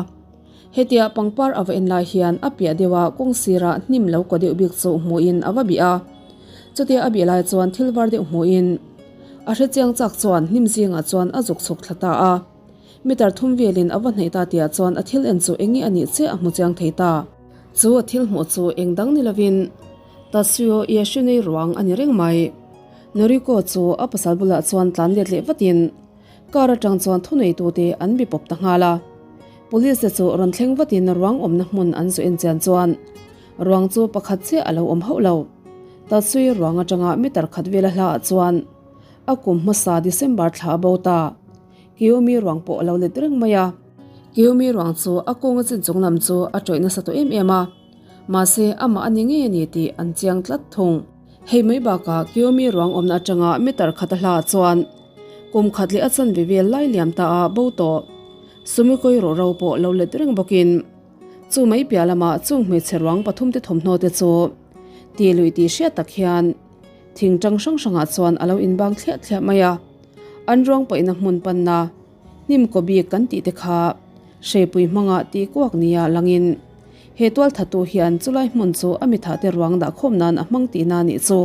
Hetia pangpar a va en lai hian a piah deuh a kawng sirah hnim lo kaw deuh bik chu hmuhin a va bih a. Chutia a bih lai chuan thil var deuh hmuhin a hrechiang chak chuan hnim zingah chuan a zuk chhuk thla ta a. Meter thum velin a va hnaih ta tihah chuan a thil en chu eng nge a nih chiah a hmu chiang thei ta. Chu a thil hmuh chu eng dang ni lovin Tatsuo Yashunei ruang a ni reng mai. Noriko chu a pasal bulah chuan tlan let leh vatin Car atang chuan thuneitute an bi pawp ta nghal a. Police te chu rawn thleng vatin ruang awmna hmun an zu en chian chuan ruang chu pakhat chiah a lo awm hauh lo. Tatsui ruang atanga meter khat vela hlaah chuan a kum hmasa December thla a bo ta. Kiyomi ruang pawh a lo let reng mai a. Kiyomi ruang chu a kawnga chin chung lam chu a tawih nasa tawh em em a. Mahse amah a ni ngei a ni tih an chiang tlat thung. Hei mai bakah Kiyomi ruang awmna atanga meter khat a hlaah chuan Kum khat leh a chanve vel lai liam ta a bo tawh. Sumikoi rawh ro pawh lo let reng bawkin chu mai piah lamah chung hmeichhe ruang pathum te thawmhnaw te chu ti lui tih hriat tak hian thing tang hrang hrangah chuan a lo inbang thliah thliah mai a. An ruang paihna hmun panna hnim kaw bik kan tih te kha hreipui hmanga tih kuak nia langin he tualthatu hian chulai hmun chu a mitha te ruang dah khawm nan a hmang tihna nih chu.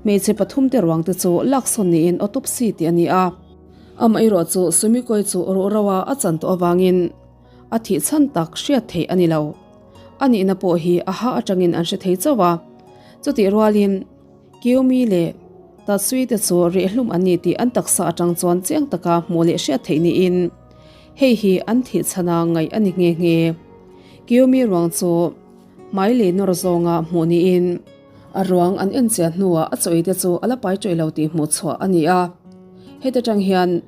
Hmeichhe pathum te ruang te chu laksawn niin autopsy tih a ni a. Amaherawh chu Sumikoi chu ruh ro a a chan tawh avangin a thih chhan tak hriat theih a ni lo. A nihna pawh hi a ha atangin an hre thei chauh a. Chutih rualin Kiyomi leh Tatsui te chu rehhlum an ni tih an taksa atang chuan chiang taka hmuh leh hriat theih niin hei hi an thih chhana ngaih a ni nghe nghe. Kiyomi ruang chu hmai leh nawr zawnga hmuh niin A ruang an en chiah hnuah a chawi te chu a la pai tawih lo tih hmuh chhuah a ni a. Heta tang hian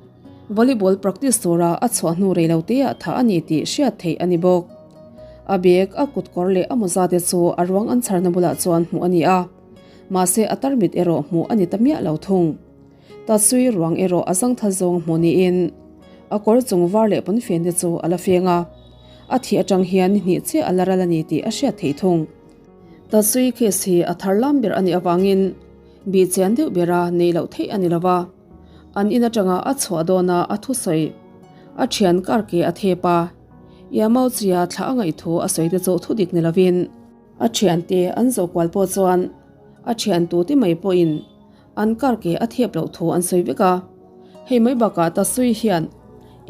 volleyball practice tura a chhuah hnu rei lo te ah thah a ni tih hriat theih a ni bawk. A bag, a kutkawr leh a mawza te chu a ruang an chharna bulah chuan hmuh a ni a. Mahse a tarmit erawh hmuh a ni ta miah lo thung. Tatsui ruang erawh a zangthal zawng hmuh niin. A kawr chung var leh pawnfen te chu a la feng a, a thih atang hian ni hnih chiah a la ral a ni tih a hriat theih thung. Tatsui case hi a thar lam ber a nih avangin bih chian deuh bera neih loh theih a ni lo va, an in atanga a chhuah dawna a thusawi a thian kar ke a thep a, Yamauchi-a thlah a ngaih thu a sawi te chu thudik ni lovin a thiante an zawh kual pawh chuan a thian tute mai pawhin An kar ke a thep loh thu an sawi vek a, hei mai bakah Tatsui hian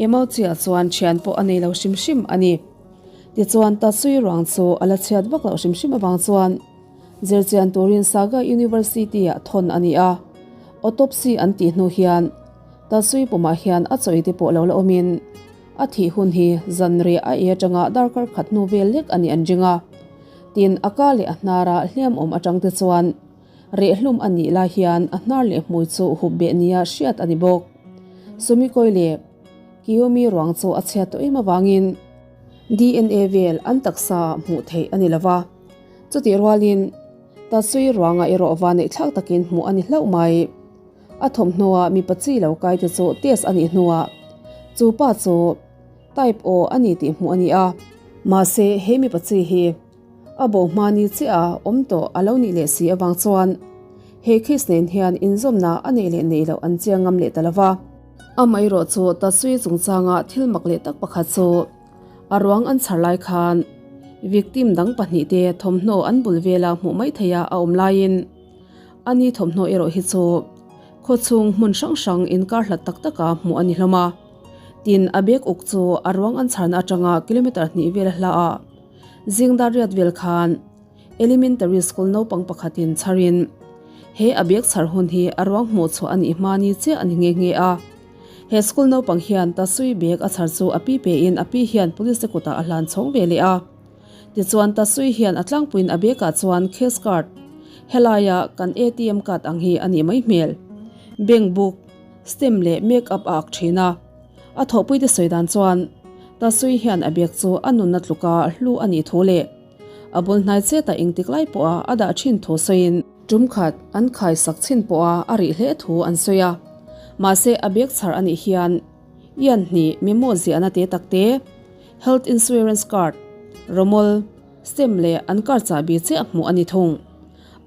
Emauchi ah chuan thian pawh a nei lo hrim hrim a ni. Tichuan Tatsui ruang chu a la chhiat vak loh hrim hrim avang chuan zirchian turin Saga University ah thawn a ni a, autopsy an tih hnu hian Tatsui pumah hian a chawi te pawh lo la awmin a thih hun hi zanriah a ei atanga darkar khat hnu vel lek a nih an ring a, tin a ka leh a hnara hliam awm atang te chuan Rehhlum a nih lai hian a hnar leh hmui chu hup beh nia hriat a ni bawk. Sumikoi leh Kiyomi ruang chu a chhiat tawh em avangin DNA vel an taksa hmuh theih a ni lo va. Chutih rualin Tatsui ruanga erawh va neih thlak takin hmuh a ni hlauh mai. A thawmhnaw-ah mipa chi lo kai te chu test a nih hnuah chu pa chu Type O a ni tih hmuh a ni a. Mahse he mipa chi hi A bo hma ni chiah a awm tawh a lo nih leh si avang chuan he case nen hian inzawmna a neih leh neih loh an chiang ngam leh ta lo va. Amaherawh chu Tatsui chungchanga thil mak leh tak pakhat chu a ruang an chhar lai khan victim dang pahnihte thawmhnaw an bul vela hmuh mai theia a awm laiin ani thawmhnaw erawh hi chu khawchhung hmun hrang hrang inkar hlat tak taka hmuh a ni hlawm a. Tin, a bag uk chu a ruang an chharna atanga kilometer hnih vel hla ah Zingdar riat vel khan Elementary School naupang pakhatin chharin he a bag chhar hun hi a ruang hmuh chhuah a nih hma ni chiah a ni nghe nghe a. He school naupang hian Tasui bag a chhar chu a pi pein a pi hian police te kutah a hlan chhawng ve leh a. Tichuan Tasui hian a tlangpuiin a bag ah chuan cash card, helaia kan ATM card ang hi a nih mai hmel, bank book, stamp leh make up a ak thin a. A thawhpuite sawi dan chuan Tasui hian a bag chu a nunna tluka hlu a nih thu leh a bul hnai chetah engtik lai pawha a dah thin thu sawiin tum khat an khai sak chin pawha a rih hle thu an sawi a. Mahse a bag chhar a nih hian ian hnih memo ziahna te tak te, health insurance card, rawmawl, stem leh an card chahbi chiah hmuh a ni thung.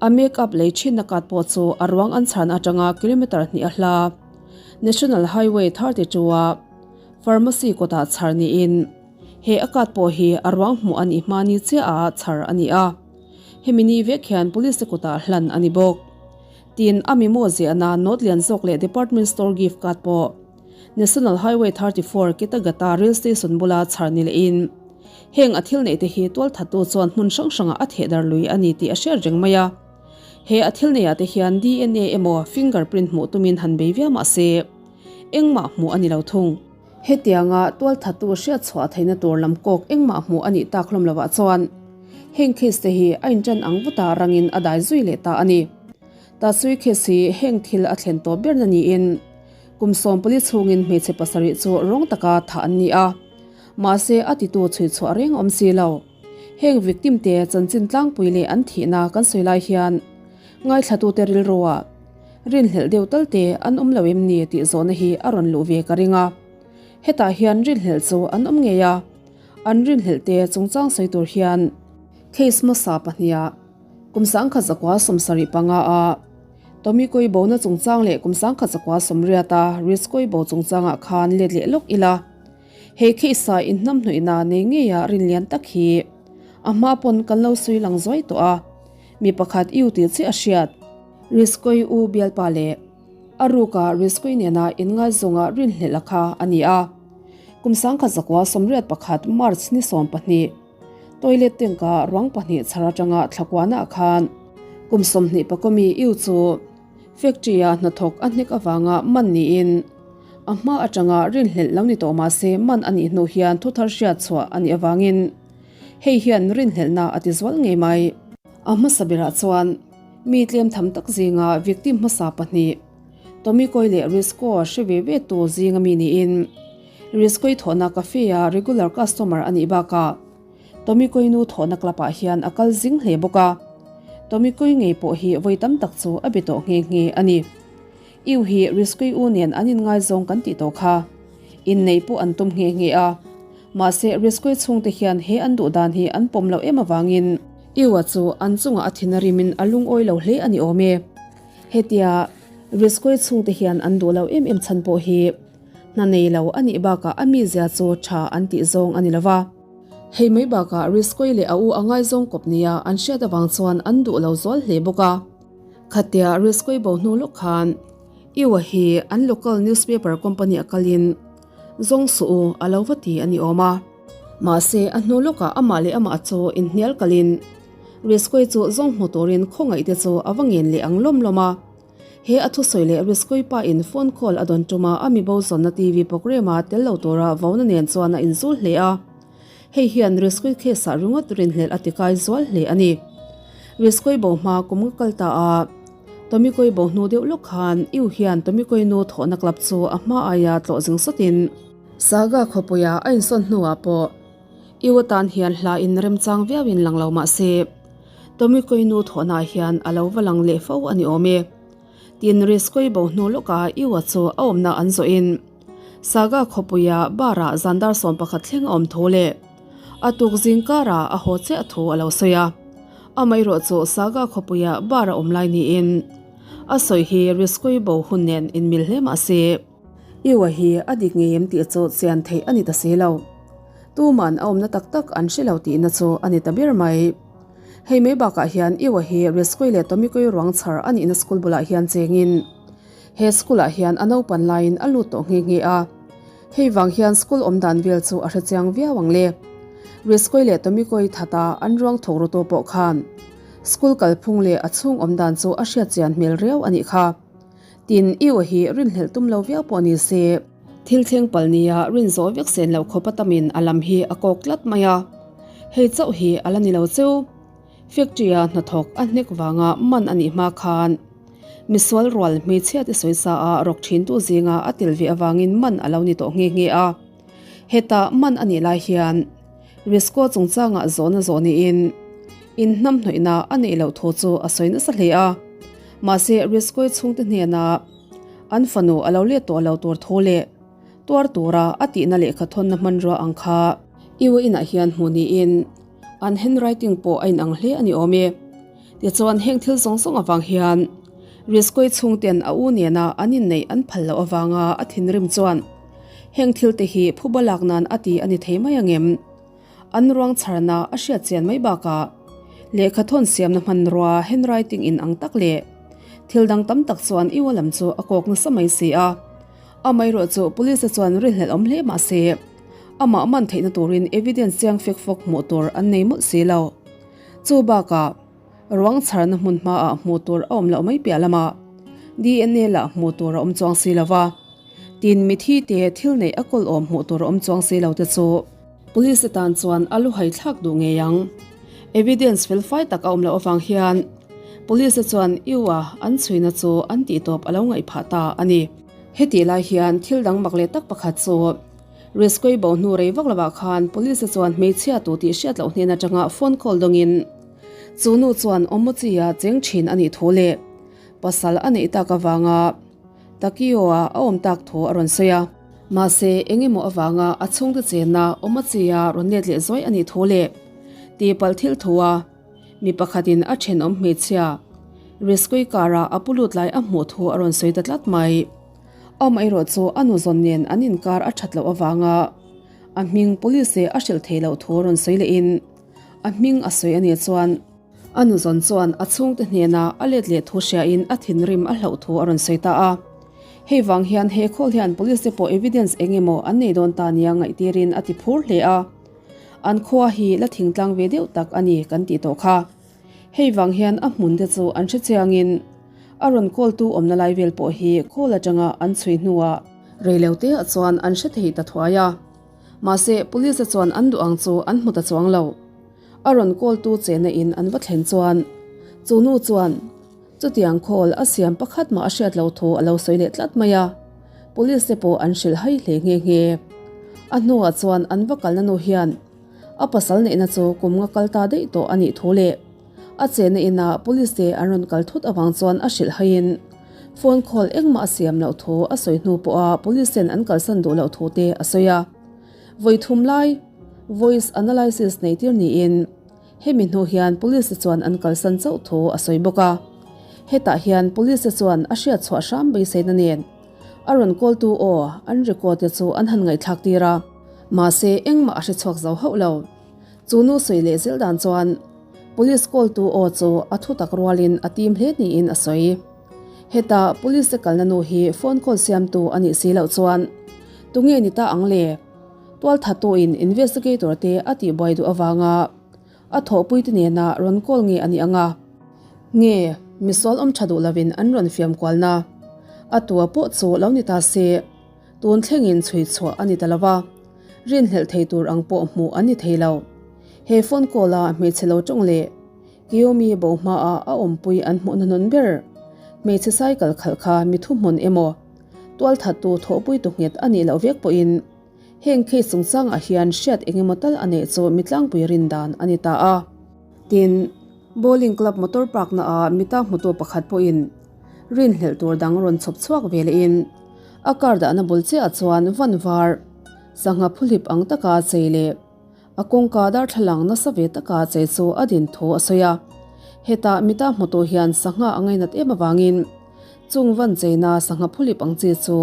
A make up lei thinna card pawh chu a ruang an chhan atanga kilometer hnih a hla. National Highway 32 a Pharmacy kawtah chhar niin he a card pawh hi a ruang hmuh a nih hma ni chiah a chhar a ni a. Hemi ni vek hian Police te kutah hlan a ni bawk. Tin, a memo ziahna note lian zawk leh department store gift card pawh National Highway 34 Kitagata Rail Station bula chhar ni lehin heng a thil neih te hi tualthattu chuan hmun hrang hrangah a theh dar lui a ni tih a hriat reng mai a. He a thil neiah te hian DNA emaw finger print hmuh tumin han bei viau mah se, engmah hmuh a ni lo thung. Hetianga tualthattu hriat chhuah theihna tur lam kawk engmah hmuh a nih tak hlawm lovah chuan heng case te hi a inṭan ang vuta rangin a dai zui leh ta a ni. Tatsui case hi heng thil a thlen tawp berna niin kum 14 chhungin hmeichhe pasarih chu rawng taka thah an ni a, mahse a titu chhui chhuah reng awm si lo. Heng victim te chanchin tlangpui leh an thihna kan sawi lai hian ngaithlatute rilruah rinhlelh deuh tal te an awm lo em ni tih zawhna hi a rawn luh ve ka ring a. Hetah hian rinhlelh chu an awm ngei a, an rinhlelh te chungchang sawi tur hian case hmasa pahniha kum 1975 a Tomikoi bona chungchang leh kum 1980 a Rizkoi bo chungchangah khan let leh lawk ila. He case-a inhnamhnawihna nei ngeia rinlian tak hi a hma pawn kan lo sawi lang zuai tawh a, mi pakhat iu tih chiah a hriat. Rizkoi u bialpa leh a ruka Rizkoi nena inngaizawng a rinhlelh a kha a ni a. Kum 1981 March ni 12, toilet tank-a ruang pahnih chhar atanga thlakuahna ah khan kum 20 pakawmi iu chu Factory-a hnathawk a hnek avanga man niin a hma atanga rinhlelh lo ni tawh mah se man a nih hnu hian thuthar hriat chhuah a nih avangin hei hian rinhlelhna a ti zual ngei mai. A hmasa berah chuan mi tlem tham tak zinga victim hmasa pahnih Tomikoi leh Rizko hre ve ve tu zinga mi niin Rizkoi thawhna cafe-a regular customer a nih bakah Tomikoi nu thawhna club ah hian a kal zing hle bawk a, Tomikoi ngei pawh hi vawi tam tak chu a be tawh nghe nghe a ni. Iu hi Rizkoi u nen an inngaizawng kan tih tawh kha. Inneih pawh an tum nghe nghe a. Mahse, Rizkoi chhungte hian he an duh dan hi an pawm loh em avangin Iwa chu an chungah a thin a rimin a lungawi lo hle a ni awm e. Hetia Rizkoi chhungte hian an duh lo em em chhan pawh hi hna nei lo a nih bakah a mizia chu tha an tih zawng a ni lo va. Hei mai bakah Rizkoi leh a u a ngaizawng kawp nia an hriat avang chuan an duh lo zual hle bawk a. Khatia Rizkoi bo hnu lawk khan Iwa hi an local newspaper company a kalin zawng suh u a lo va ti a ni awm a. Mahse a hnu lawkah amah leh amah chu inhnial kalin Rizkoi chu zawng hmu turin khawngaih te chu a va ngen leh ang lawm lawm a. He a thusawi leh Rizkoi pa in phone call a dawn tuma a mi bo zawnna TV programme a tel lo tura vona nen chuan a inzul hle a. Hei hian Rizkoi case ah ringawt rinhlelh a tikai zual hle a ni. Rizkoi bo hma kum nga kal ta a, Tomikoi bo hnu deuh lawk khan Iu hian Tomikoi nu thawhna club chu a hma aia tlawh zing sawtin, Saga khawpuia a insawn hnuah pawh Iu atan hian hla in remchang viauin lang lo mah se, Tomikoi nu thawhnaah hian a lo va lang leh fo a ni awm e. Tin, Rizkoi bo hnu lawka Iu-a chu a awmna an zawhin Saga khawpuia bar-ah zandar 11 thleng a awm thu leh a tuk zing karah a haw chiah thu a lo sawi a. Amaherawh chu Saga khawpuia bar a awm lai niin a sawi hi Rizkoi bo hun nen inmil hle mah se, Iua hi a dik ngei em tih chu chian theih a ni ta si lo. Tuman a awmna tak tak an hre lo tihna chu a ni ta ber mai. Hei mai bakah hian Iua hi Rizkoi leh Tomikoi ruang chhar a nihna school bulah hian chengin he school ah hian a naupan laiin a lut tawh nghe nghe a. Hei vang hian school awm dan vel chu a hre chiang viau ang le. Rizkoi leh Tomikoi thata an ruang thawk ru tu pawh khan school kalphung leh a chhung awm dan chu a hriat chian hmel riau a nih kha. Tin, i aw hi rinhlelh tum lo viau pawh ni se, thil thleng pal nia rin zawh vek sen loh khawp a tamin a lam hi a kawk tlat mai a. Hei chauh hi a la ni lo cheu. Factory-a hnathawk a hnek vanga man a nih hma khan misual rual hmeichhia te sawisa a rawk thintu zinga a tel ve avangin man a lo ni tawh nghe nghe a. Heta man a nih lai hian Risco chungchangah zawhna zawh niin inhnamhnawihna a neih loh thu chu a sawi nasa hle a. Mahse, Risco-i chhungte hnena an fanu a lo let tawh lo tur thu leh tuar tura a tihna lehkha thawnna hmanrua ang kha Iwo inah hian hmuh niin an handwriting pawh a inang hle a ni awm e. Tichuan, heng thil zawng zawng avang hian Risco-i chhungten a u nena an inneih an phal loh avanga a thinrim chuan heng thil te hi phuba lak nan a ti a ni thei mai angem? An ruang chharna a hriat chian mai bakah lehkha thawn siamna hmanrua handwriting in ang tak leh thil dang tam tak chuan Iwa lam chu a kawk nasa mai si a. Amaherawh chu police te chuan rinhlelh awm hle mah se amah man theihna turin evidence chiang fek fawk hmuh tur an nei mawlh si lo. Chu bakah ruang chharna hmun hmaah hmuh tur a awm loh mai piah lamah DNA lah hmuh tur a awm chuang si lo va. Tin, mithi te thil neih a kawl awm hmuh tur a awm chuang si lo te chu Police te tan chuan a luhai thlak duh ngei ang. Evidence fel fai tak a awm loh avang hian Police te chuan Iu-a an chhuina chu an tihtawp a lo ngaih phah ta a ni. Hetih lai hian thil dang mak leh tak pakhat chu Rizkoi bo hnu rei vak lovah khan Police te chuan hmeichhia tu tih hriat loh hnen atanga phone call dawngin chu nu chuan Omochi-a cheng thin a nih thu leh pasal a neih tak avanga Takio-a a awm tak thu a rawn sawi a. Mahse, eng emaw avanga a chhungte chenna Omochi-a rawn let leh zuai a nih thu leh tihpalh thil thu a mi pakhatin a thenawm hmeichhia Rizkoi car-a a pu lut lai a hmuh thu a rawn sawi ta tlat mai. Amaherawh chu a nu zawn nen an inkar a that loh avanga a hming police a hrilh theih loh thu rawn sawi lehin a hming a sawi a nih chuan a nu zawn chuan a chhungte hnena a let leh thu hriain a thinrim a hlauh thu a rawn sawi ta a. Hei vang hian he khawl hian police te pawh evidence eng emaw an nei dawn ta nia ngaihtirin a ti phur hle a. An khua hi la thingtlang ve deuh tak a ni kan tih tawh kha. Hei vang hian a hmun te chu an hre chiangin a rawn kawltu awmna lai vel pawh hi khawl atanga an chhui hnuah reilote ah chuan an hre thei ta thuai a. Mahse police te chuan an duh ang chu an hmu ta chuang lo. A rawn kawltu chehna in an va thlen chuan chu nu chuan chutiang khawl a siam pakhat mah a hriat lo thu a lo sawi leh tlat mai a. Police te pawh an hrilh hai hle nghe nghe. A hnuah chuan an va kalna nu hian A pasal neihna chu kum nga kal ta daih tawh a nih thu leh a chenna inah police te an rawn kal thut avang chuan a hrilh haiin. Phone call engmah a siam loh thu a sawi hnu pawha police ten an kalsan duh loh thu te a sawi a. Vawi thum lai voice analysis nei tir niin hemi hnu hian police te chuan an kalsan chauh thu a sawi bawk a. Hetah hian police te chuan a hriat chhuah hram beiseina nen a rawn call tu aw an record te chu an han ngaihthlak tir a. Mahse engmah a hre chhuak zo hauh lo. Chu nu sawi leh zel dan chuan Police call tu aw chu a thu tak rualin a tim hle niin a sawi. Heta police te kalna nu hi phone call siamtu a nih si loh chuan tunge ni ta ang le? Tualthatuin investigator te a tihbuai duh avanga a thawhpuite nena rawn call nge a nih ang a? Nge misual awm tha duh lovin an rawn fiam kualna? A tua pawh chu lo ni ta se. Tun thlengin chhui chhuah a ni ta lo va, rinhlelh thei tur ang pawh hmuh an ni thei lo. He phone call a hmeichhe lo tawng leh Kiyomi bo hmaah a awmpui an hmuh hnahnun ber. Hmeichhe cycle khalh kha mi thuhmun emaw, tualthattu thawhpui tu nghet a nih loh vek pawhin heng case chungchangah hian hriat eng emaw tal a neih chu mi tlangpui rin dan a ni ta a. Tin, Bowling Club motor park naah mita hmutu pakhat pawhin rinhlelh tur dang rawn chhawp chhuak ve lehin a car dahna bul chiahah chuan van var sangha phuhlip ang taka chei leh a kawngka darthlalang nasa ve taka chei chu a din thu a sawi a. Hetah mita hmutu hian sangha a ngainat em avangin chung van cheina sangha phuhlip ang chi chu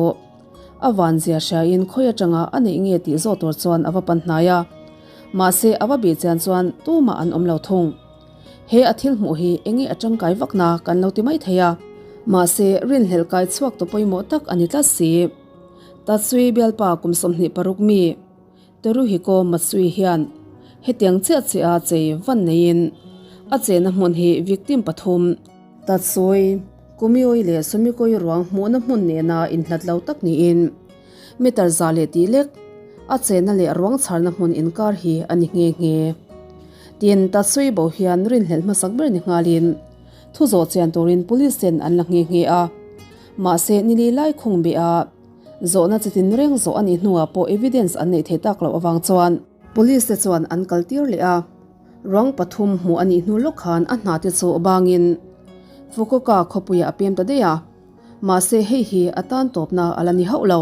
a van zia hriain khawi atanga a neih nge tih zawh tur chuan a va pan hnai a. Mahse a va bih chian chuan tumah an awm lo thung. He a thil hmuh hi enge a tangkai vakna kan lo ti mai thei a. Mahse, rinhlelh kai chhuak tu pawimawh tak a ni tlat si. Tatsui bialpa kum 26 mi Teruhiko Matsui hian hetiang chiah chiah a chei van neiin a chena hmun hi victim pathum, Tatsui, Kumioi leh Sumikoi ruang hmuhna hmun nena inhlat lo tak niin meter za leh tih lek a chena leh ruang chharna hmun inkar hi a ni nghe nghe. Tin, Tatsui bo hian rinhlelh hmasak ber ni nghalin thu zawh chian turin police ten an la nghe nghe a. Mahse, nili lai khung beh a zawhna chitin reng zawh a nih hnuah pawh evidence an neih theih tak loh avang chuan police te chuan an kal tir leh a. Ruang pathum hmuh a nih hnu lawk khan a hna te chu bangin Fukuoka khawpuiah a pem ta daih a. Mahse hei hi a tan tawpna a la ni hauh lo.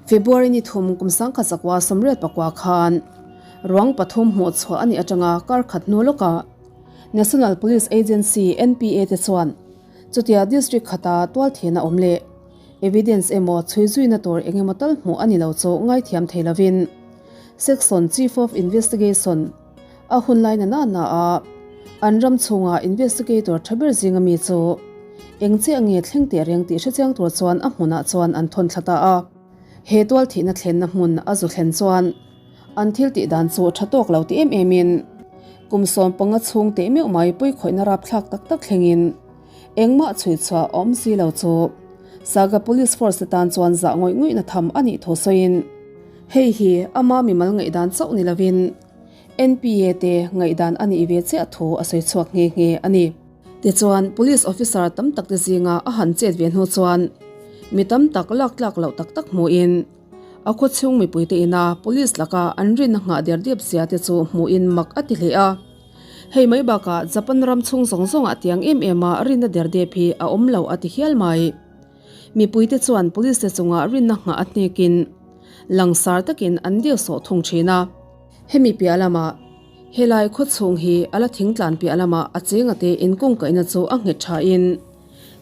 February ni thum kum sangkhat zakua 84 khan ruang pathum hmuh chhuah a nih atanga kar khat hnu lawkah National Police Agency, NPA, te chuan chutia district khata tualthihna awm leh evidence emaw chhui zuina tur eng emaw tal hmuh a ni lo chu ngaithiam thei lovin Section Chief of Investigation A hun lai na na na a, an ram chhunga investigator tha ber zinga mi chu eng chiah nge thleng teh reng tih hrechiang tur chuan a hmunah chuan an thawn thla ta a. He tual thihna thlenna hmun a zu thlen chuan an thil tih dan chu tha tawk lo ti em em in kum 15 chhung teh meuh mai puikhawihna rapthlak tak tak thlengin engmah chhui chhuah a awm si lo chu Saga Police Force te tan chuan zah ngawih ngawihna tham a nih thu sawiin hei hi ama mimal ngaihdan chauh ni lovin NPA te ngaihdan a nih ve chiah thu a sawi chhuak nghe nghe a ni. Tichuan, Police officer tam tak te zinga a han chet ve hnu chuan mi tam tak lak tlak loh tak tak hmuhin a khawchhung mipuite ina Police laka an rinna nghah der dep zia te chu hmuhin mak a ti hle a. Hei mai bakah Japan ram chhung zawng zawngah tiang em em a rinna der dep hi a awm lo a ti hial mai. Mipuite chuan Police te chungah rinna nghah a hnekin langsar takin an deu sawh thung thin a. Hemi piah lamah, helai khawchhung hi a la thingtlan piah lamah a chenga te inkungkaihna chu a nghet thain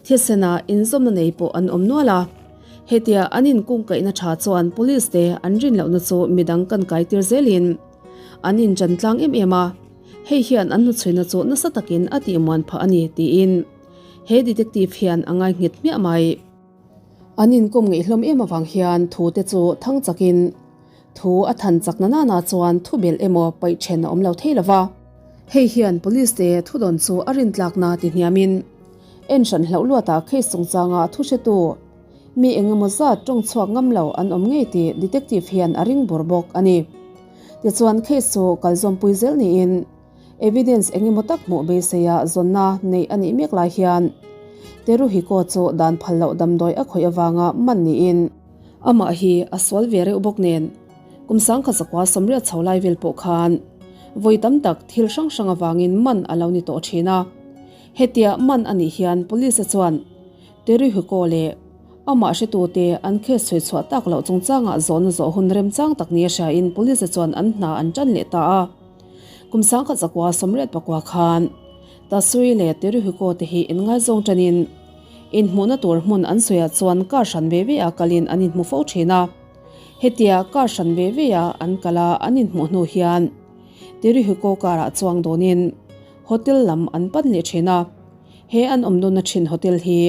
thisena inzawmna nei pawh an awm nual a. Hetia an inkungkaihna tha chuan Police te an rin lohna chu midang kan kaitir zelin an inchan tlang em em a, hei hian an hnuchhuina chu nasa takin a tihmuan phah a ni tiin he detective hian a ngai nghet hmiah mai. An inkawm ngeih hlawm em avang hian thu te chu thang chakin Thu a than chak na nana chuan thu belh emaw paih then a awm lo thei lova. Hei hian Police te thudawn chu a rintlakna ti hniamin en hran hlauh luatah case chungchanga thu hretu mi eng emaw zat tawng chhuak ngam lo an awm ngei tih detective hian a ring bur bawk a ni. Tichuan case chu kal zawmpui zel niin evidence eng emaw tak hmuh beiseia zawnna neih a nih mek lai hian Teruhiko chu dan phal loh damdawi a khawih avanga man niin Amah hi a sual ve reuh bawk nen, kum 1980 chho lai vel pawh khan vawi tam tak thil hrang hrang avangin man a lo ni tawh thin a. Hetia man a nih hian Police-a chuan. Teruhiko leh amah hretute an case chhui chhuah tak loh chungchangah zawhna zawh hun remchang tak nia hriain police chuan an hna an tan leh ta a. Kum 19 34 khan Tasui leh Teruhiko te hi inngaizawng tanin inhmuhna tur hmun an sawiah chuan car hran ve ve ah kalin an inhmu fo thin a. Hetia car hran ve ve a an kal a an inhmuh hnu hian Teruhiko car ah chuang dawnin hotel lam an pan leh thin a. He an awm dawna thin hotel hi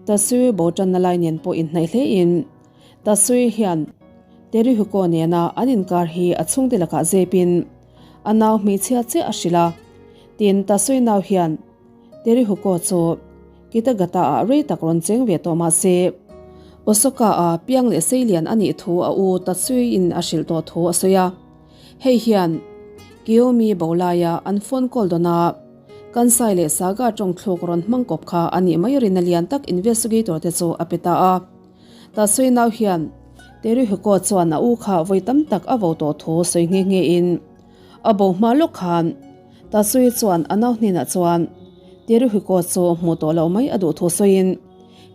Tasui bo tanna lai nen pawh inhnaih hle in Tasui hian Teruhiko nena an inkar hi a chhungte lakah zepin a nau hmeichhia chiah a hrilh a. Tin, Tasui nau hian Teruhiko chu Kitagata ah rei tak rawn cheng ve tawh mah se, Osaka ah piang leh seilian a nih thu a u Tatsui in a hrilh tawh thu a sawi a. Hei hian Kiyomi bo laia an phone call dawn a, Kansai leh Saga tawng thluk rawn hmang kawp kha a nih mai rin a lian tak investigator te chu a pe ta a. Tatsui nau hian Teruhiko chuan a u kha vawi tam tak a vo tawh thu sawi nghe nghe in, A bo hma lawk khan Tatsui chuan a nau hnenah chuan Teruhiko chu hmuh tawh loh mai a duh thu sawiin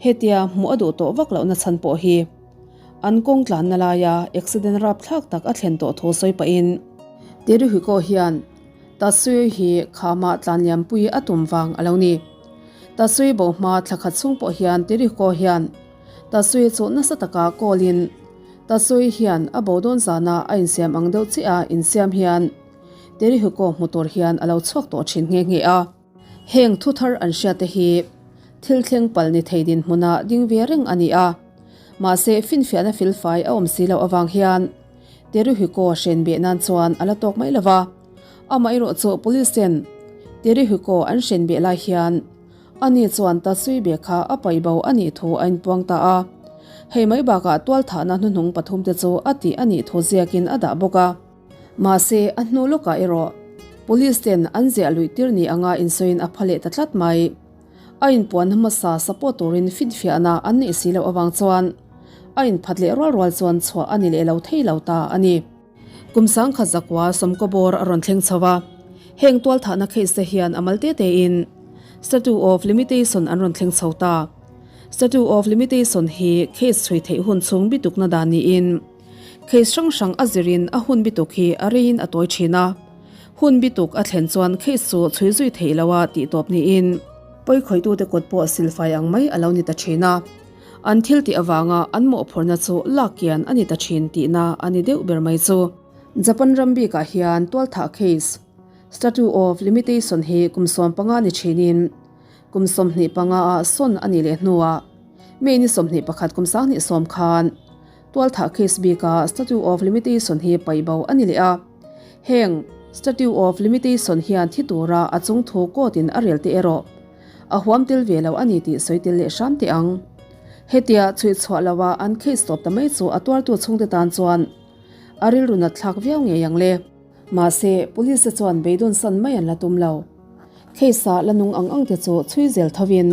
hetia hmuh a duh tawh vak lohna chhan pawh hi an kawng tlanna laia accident rapthlak tak a thlen tawh thu sawi pahin Teruhiko hian Tatsui hi khamah tlanliampui a tum vang a lo ni. Tatsui bo hma thla khat chhung pawh hian Teruhiko hian Tatsui chu nasa taka call-in Tatsui hian a bo dawn zana a insiam ang deuh chiah a insiam hian Teruhiko hmu tur hian a lo chhuak tawh thin nghe nghe a. Heng thu thar an hriat te hi thil thleng pal ni thei dinhmuna ding ve reng a ni a. Mahse finfiahna filfai a awm si loh avang hian Teruhiko hren beh nan chuan a la tawk mai lo va. Amaherawh chu police ten Teruhiko an hren beh lai hian Ani chuan Tatsui be kha a paih bo a nih thu a inpuang ta a. Hei mai bakah tualthahna hnuhnung pathumte chu a tih a nih thu ziakin a dah bawk a. Mahse, a hnu lawkah erawh Police ten an ziah luih tir ni anga insawiin a pha leh ta tlat mai. A inpuan hmasa support turin finfiahna an neih si loh avang chuan a inphat leh rual rual chuan chhuah a ni leh lo thei lo ta a ni. Kum sangkhat zakua sawmkaw bawr a rawn thleng chho a, heng tualthahna case te hian a mal te tein Statue of Limitation an rawn thleng chho ta. Statue of Limitation hi case chhui theih hun chhung bitukna dan niin case hrang hrang a zirin a hun bituk hi a reiin a tawi thin a, hun bituk a thlen chuan case chu chhui zui theih loha tihtawp niin pawikhawitute kut pawh silfai ang mai a lo ni ta thin a. An thil tih avanga an mawhphurhna chu lak kian a ni ta thin tihna a ni deuh ber mai chu. Japan ram bikah hian tualthah case, Statute of Limitation hi kum 15 ni thinin kum 25 ah sawn a nih leh hnuah May ni 21 kum 2010 khan tualthah case bika Statute of Limitation hi paih bo a ni leh a. Heng Statute of Limitation hian thi tura a chungthu court in a rel te erawh A huam tel ve lo a ni tih sawi tel leh hram teh ang. Hetia chhuih chhuah loha an case tawp ta mai chu a tuartu chhungte tan chuan a rilru nat thlak viau ngei ang le. Mahse, police te chuan beidawn san mai an la tum lo. Case ah la nung ang ang te chu chhui zel thovin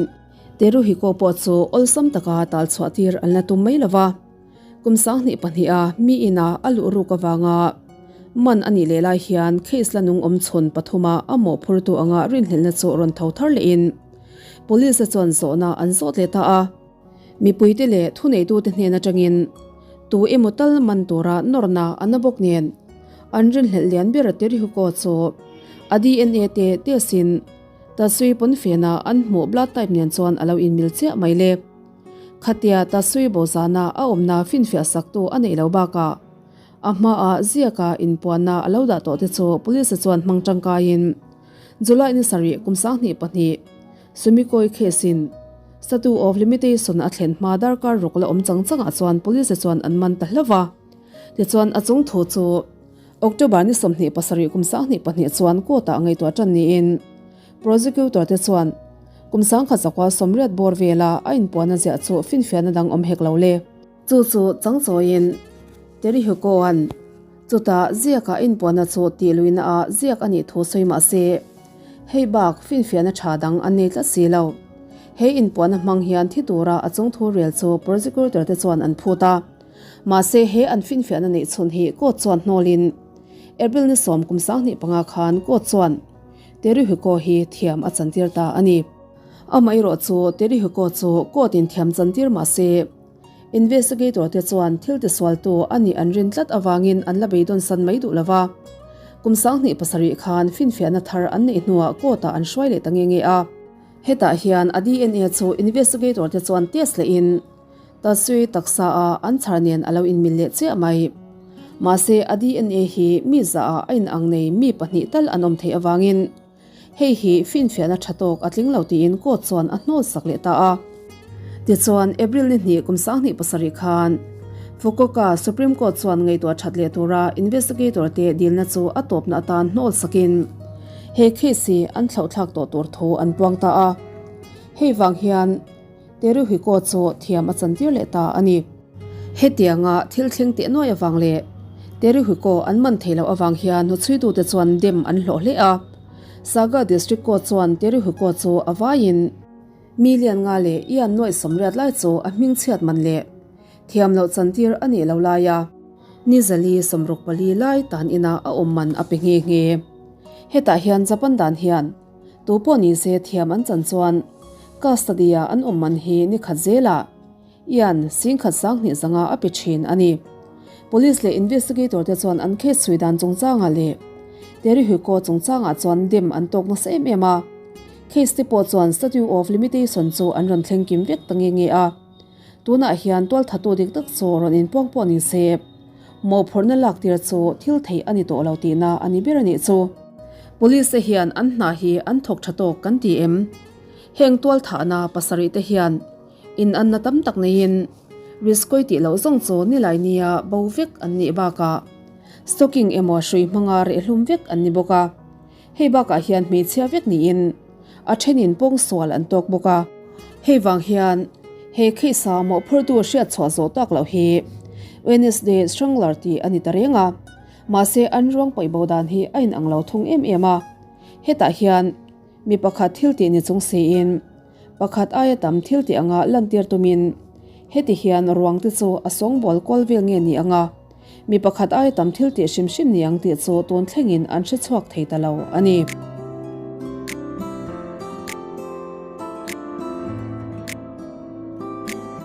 Teruhiko pawh chu awlsam taka tal chhuah tir an la tum mai lova. Kum 22 a mi ina a luh ruk avanga man a nih leh lai hian case la nung awm chhun pathuma a mawhphurtu anga rinhlelhna chu rawn tho thar lehin Police te chuan zawhna an zawt leh ta a. Mipuite leh thuneitute hnen atangin tu emaw tal man tura nawrna a na bawk nen an rinhlelh lian ber Terihuko chu a DNA te test in Tatsui pawnfena an hmuh blood type nen chuan a lo inmil chiah mai le. Khatia Tatsui bozana a awmna finfiah saktu a neih lo bakah a hmaah ziaka inpuanna a lo dah tawh te chu police chuan hmang tangkaiin July ni sarih kum 22 Sumikoi case in Statute of Limitation a thlen hma darkar ruk la awm chang changah chuan police chuan an man ta hlauh va. Tichuan a chung thu chu October ni 27 kum 22 chuan court ah ngaihtuah tan niin Prosecutor te chuan kum 1980 bawr vela a inpuanna ziah chu finfiahna dang awm hek lo le. Chu chu changchawiin Terihukoa'n chutah ziaka inpuanna chu tih luihna ah ziak a nih thu sawi mah se, hei bak finfiahna tha dang an nei tlat si lo. He inpuanna hmang hian thi tura a chung thu rel chu prosecutor te chuan an phut a. Mahse he an finfiahna neih chhun hi court chuan hnawlin April ni sawm kum 25 khan court chuan Teruhiko hi thiam a chantir ta a ni. Amaherawh chu Terihiko chu court in thiam chantir mah se, Investigator te chuan thil tisualtu a nih an rin tlat avangin an la beidawn san mai duh lo va. Kum 27 khan finfiahna thar an neih hnuah court ah an hruai leh ta nge nge a. Hetah hian a DNA chu investigator te chuan test lehin Tasui taksa a an chhar nen a lo inmil leh chiah mai. Mahse a DNA hi mi zah ah a inang nei mi pahnih tal an awm theih avangin Hei hi finfiahna tha tawk a tling lo tiin court chuan a hnawl sak leh ta a. Tichuan, April ni hnih kum 27 khan Fukuoka Supreme Court chuan ngaihtuah that leh tura investigator te dilna chu a tawpna atan hnawl sakin he case hi an thlauhthlak tawh tur thu an puang ta a. Hei vang hian Teruhiko chu thiam a chantir leh ta a ni. Hetianga thil thleng teh nuai avang leh Teruhiko an man thei loh avang hian hnuchhuitute chuan dem an hlawh hle a. Saga District Court chuan Teruhiko chu a vaiin mi lian nga leh ian nuaih sawmriat lai chu a hmingchhiat man leh thiam loh chantir a nih lo laia ni zali 64 lai tan inah a awm man a pe nghe nghe. Hetah hian Japan dan hian Tu pawh ni se thiam an chan chuan custody-a an awm man hi ni khat zelah Ian singkhat sanghnih zanga a pe thin a ni. Police leh investigator te chuan an case chhui dan chungchangah leh Terry Huiko chungchangah chuan dem an tawk nasa em em a. Case te pawh chuan statute of limitation chu an rawn thleng kim vek ta nge nge a. Tunah hian tualthatu dik tak chu rawn inpuang pawh ni se mawhphurhna lak tir chu thil theih a ni tawh lo tihna a ni ber a nih chu. Police te hian an hna hi an thawk tha tawk kan ti em? Heng tualthahna pasarih te hian in anna tam tak neiin risk kawi tih loh zawng chu nilai nia bo vek an nih bakah stocking emaw hrui hmanga rehlum vek an ni bawk a. Hei bakah hian hmeichhia vek niin a thenin pawngsual an tawk bawk a. Hei vang hian he case a mawhphurtu hriatchhuah zawh tak loh hi Wednesday Strangler tih a ni ta reng a. Mahse an ruang paih bo dan hi a inang lo thung em em a. Hetah hian mi pakhat thil tih ni chung siin pakhat aia tam thil tih anga lantir tumin heti hian ruang te chu a sawngbawl kual vel nge ni anga Mi pakhat ai tam thil tih hrim hrim ni ang tih chu tun thlengin an hre chhuak thei ta lo a ni.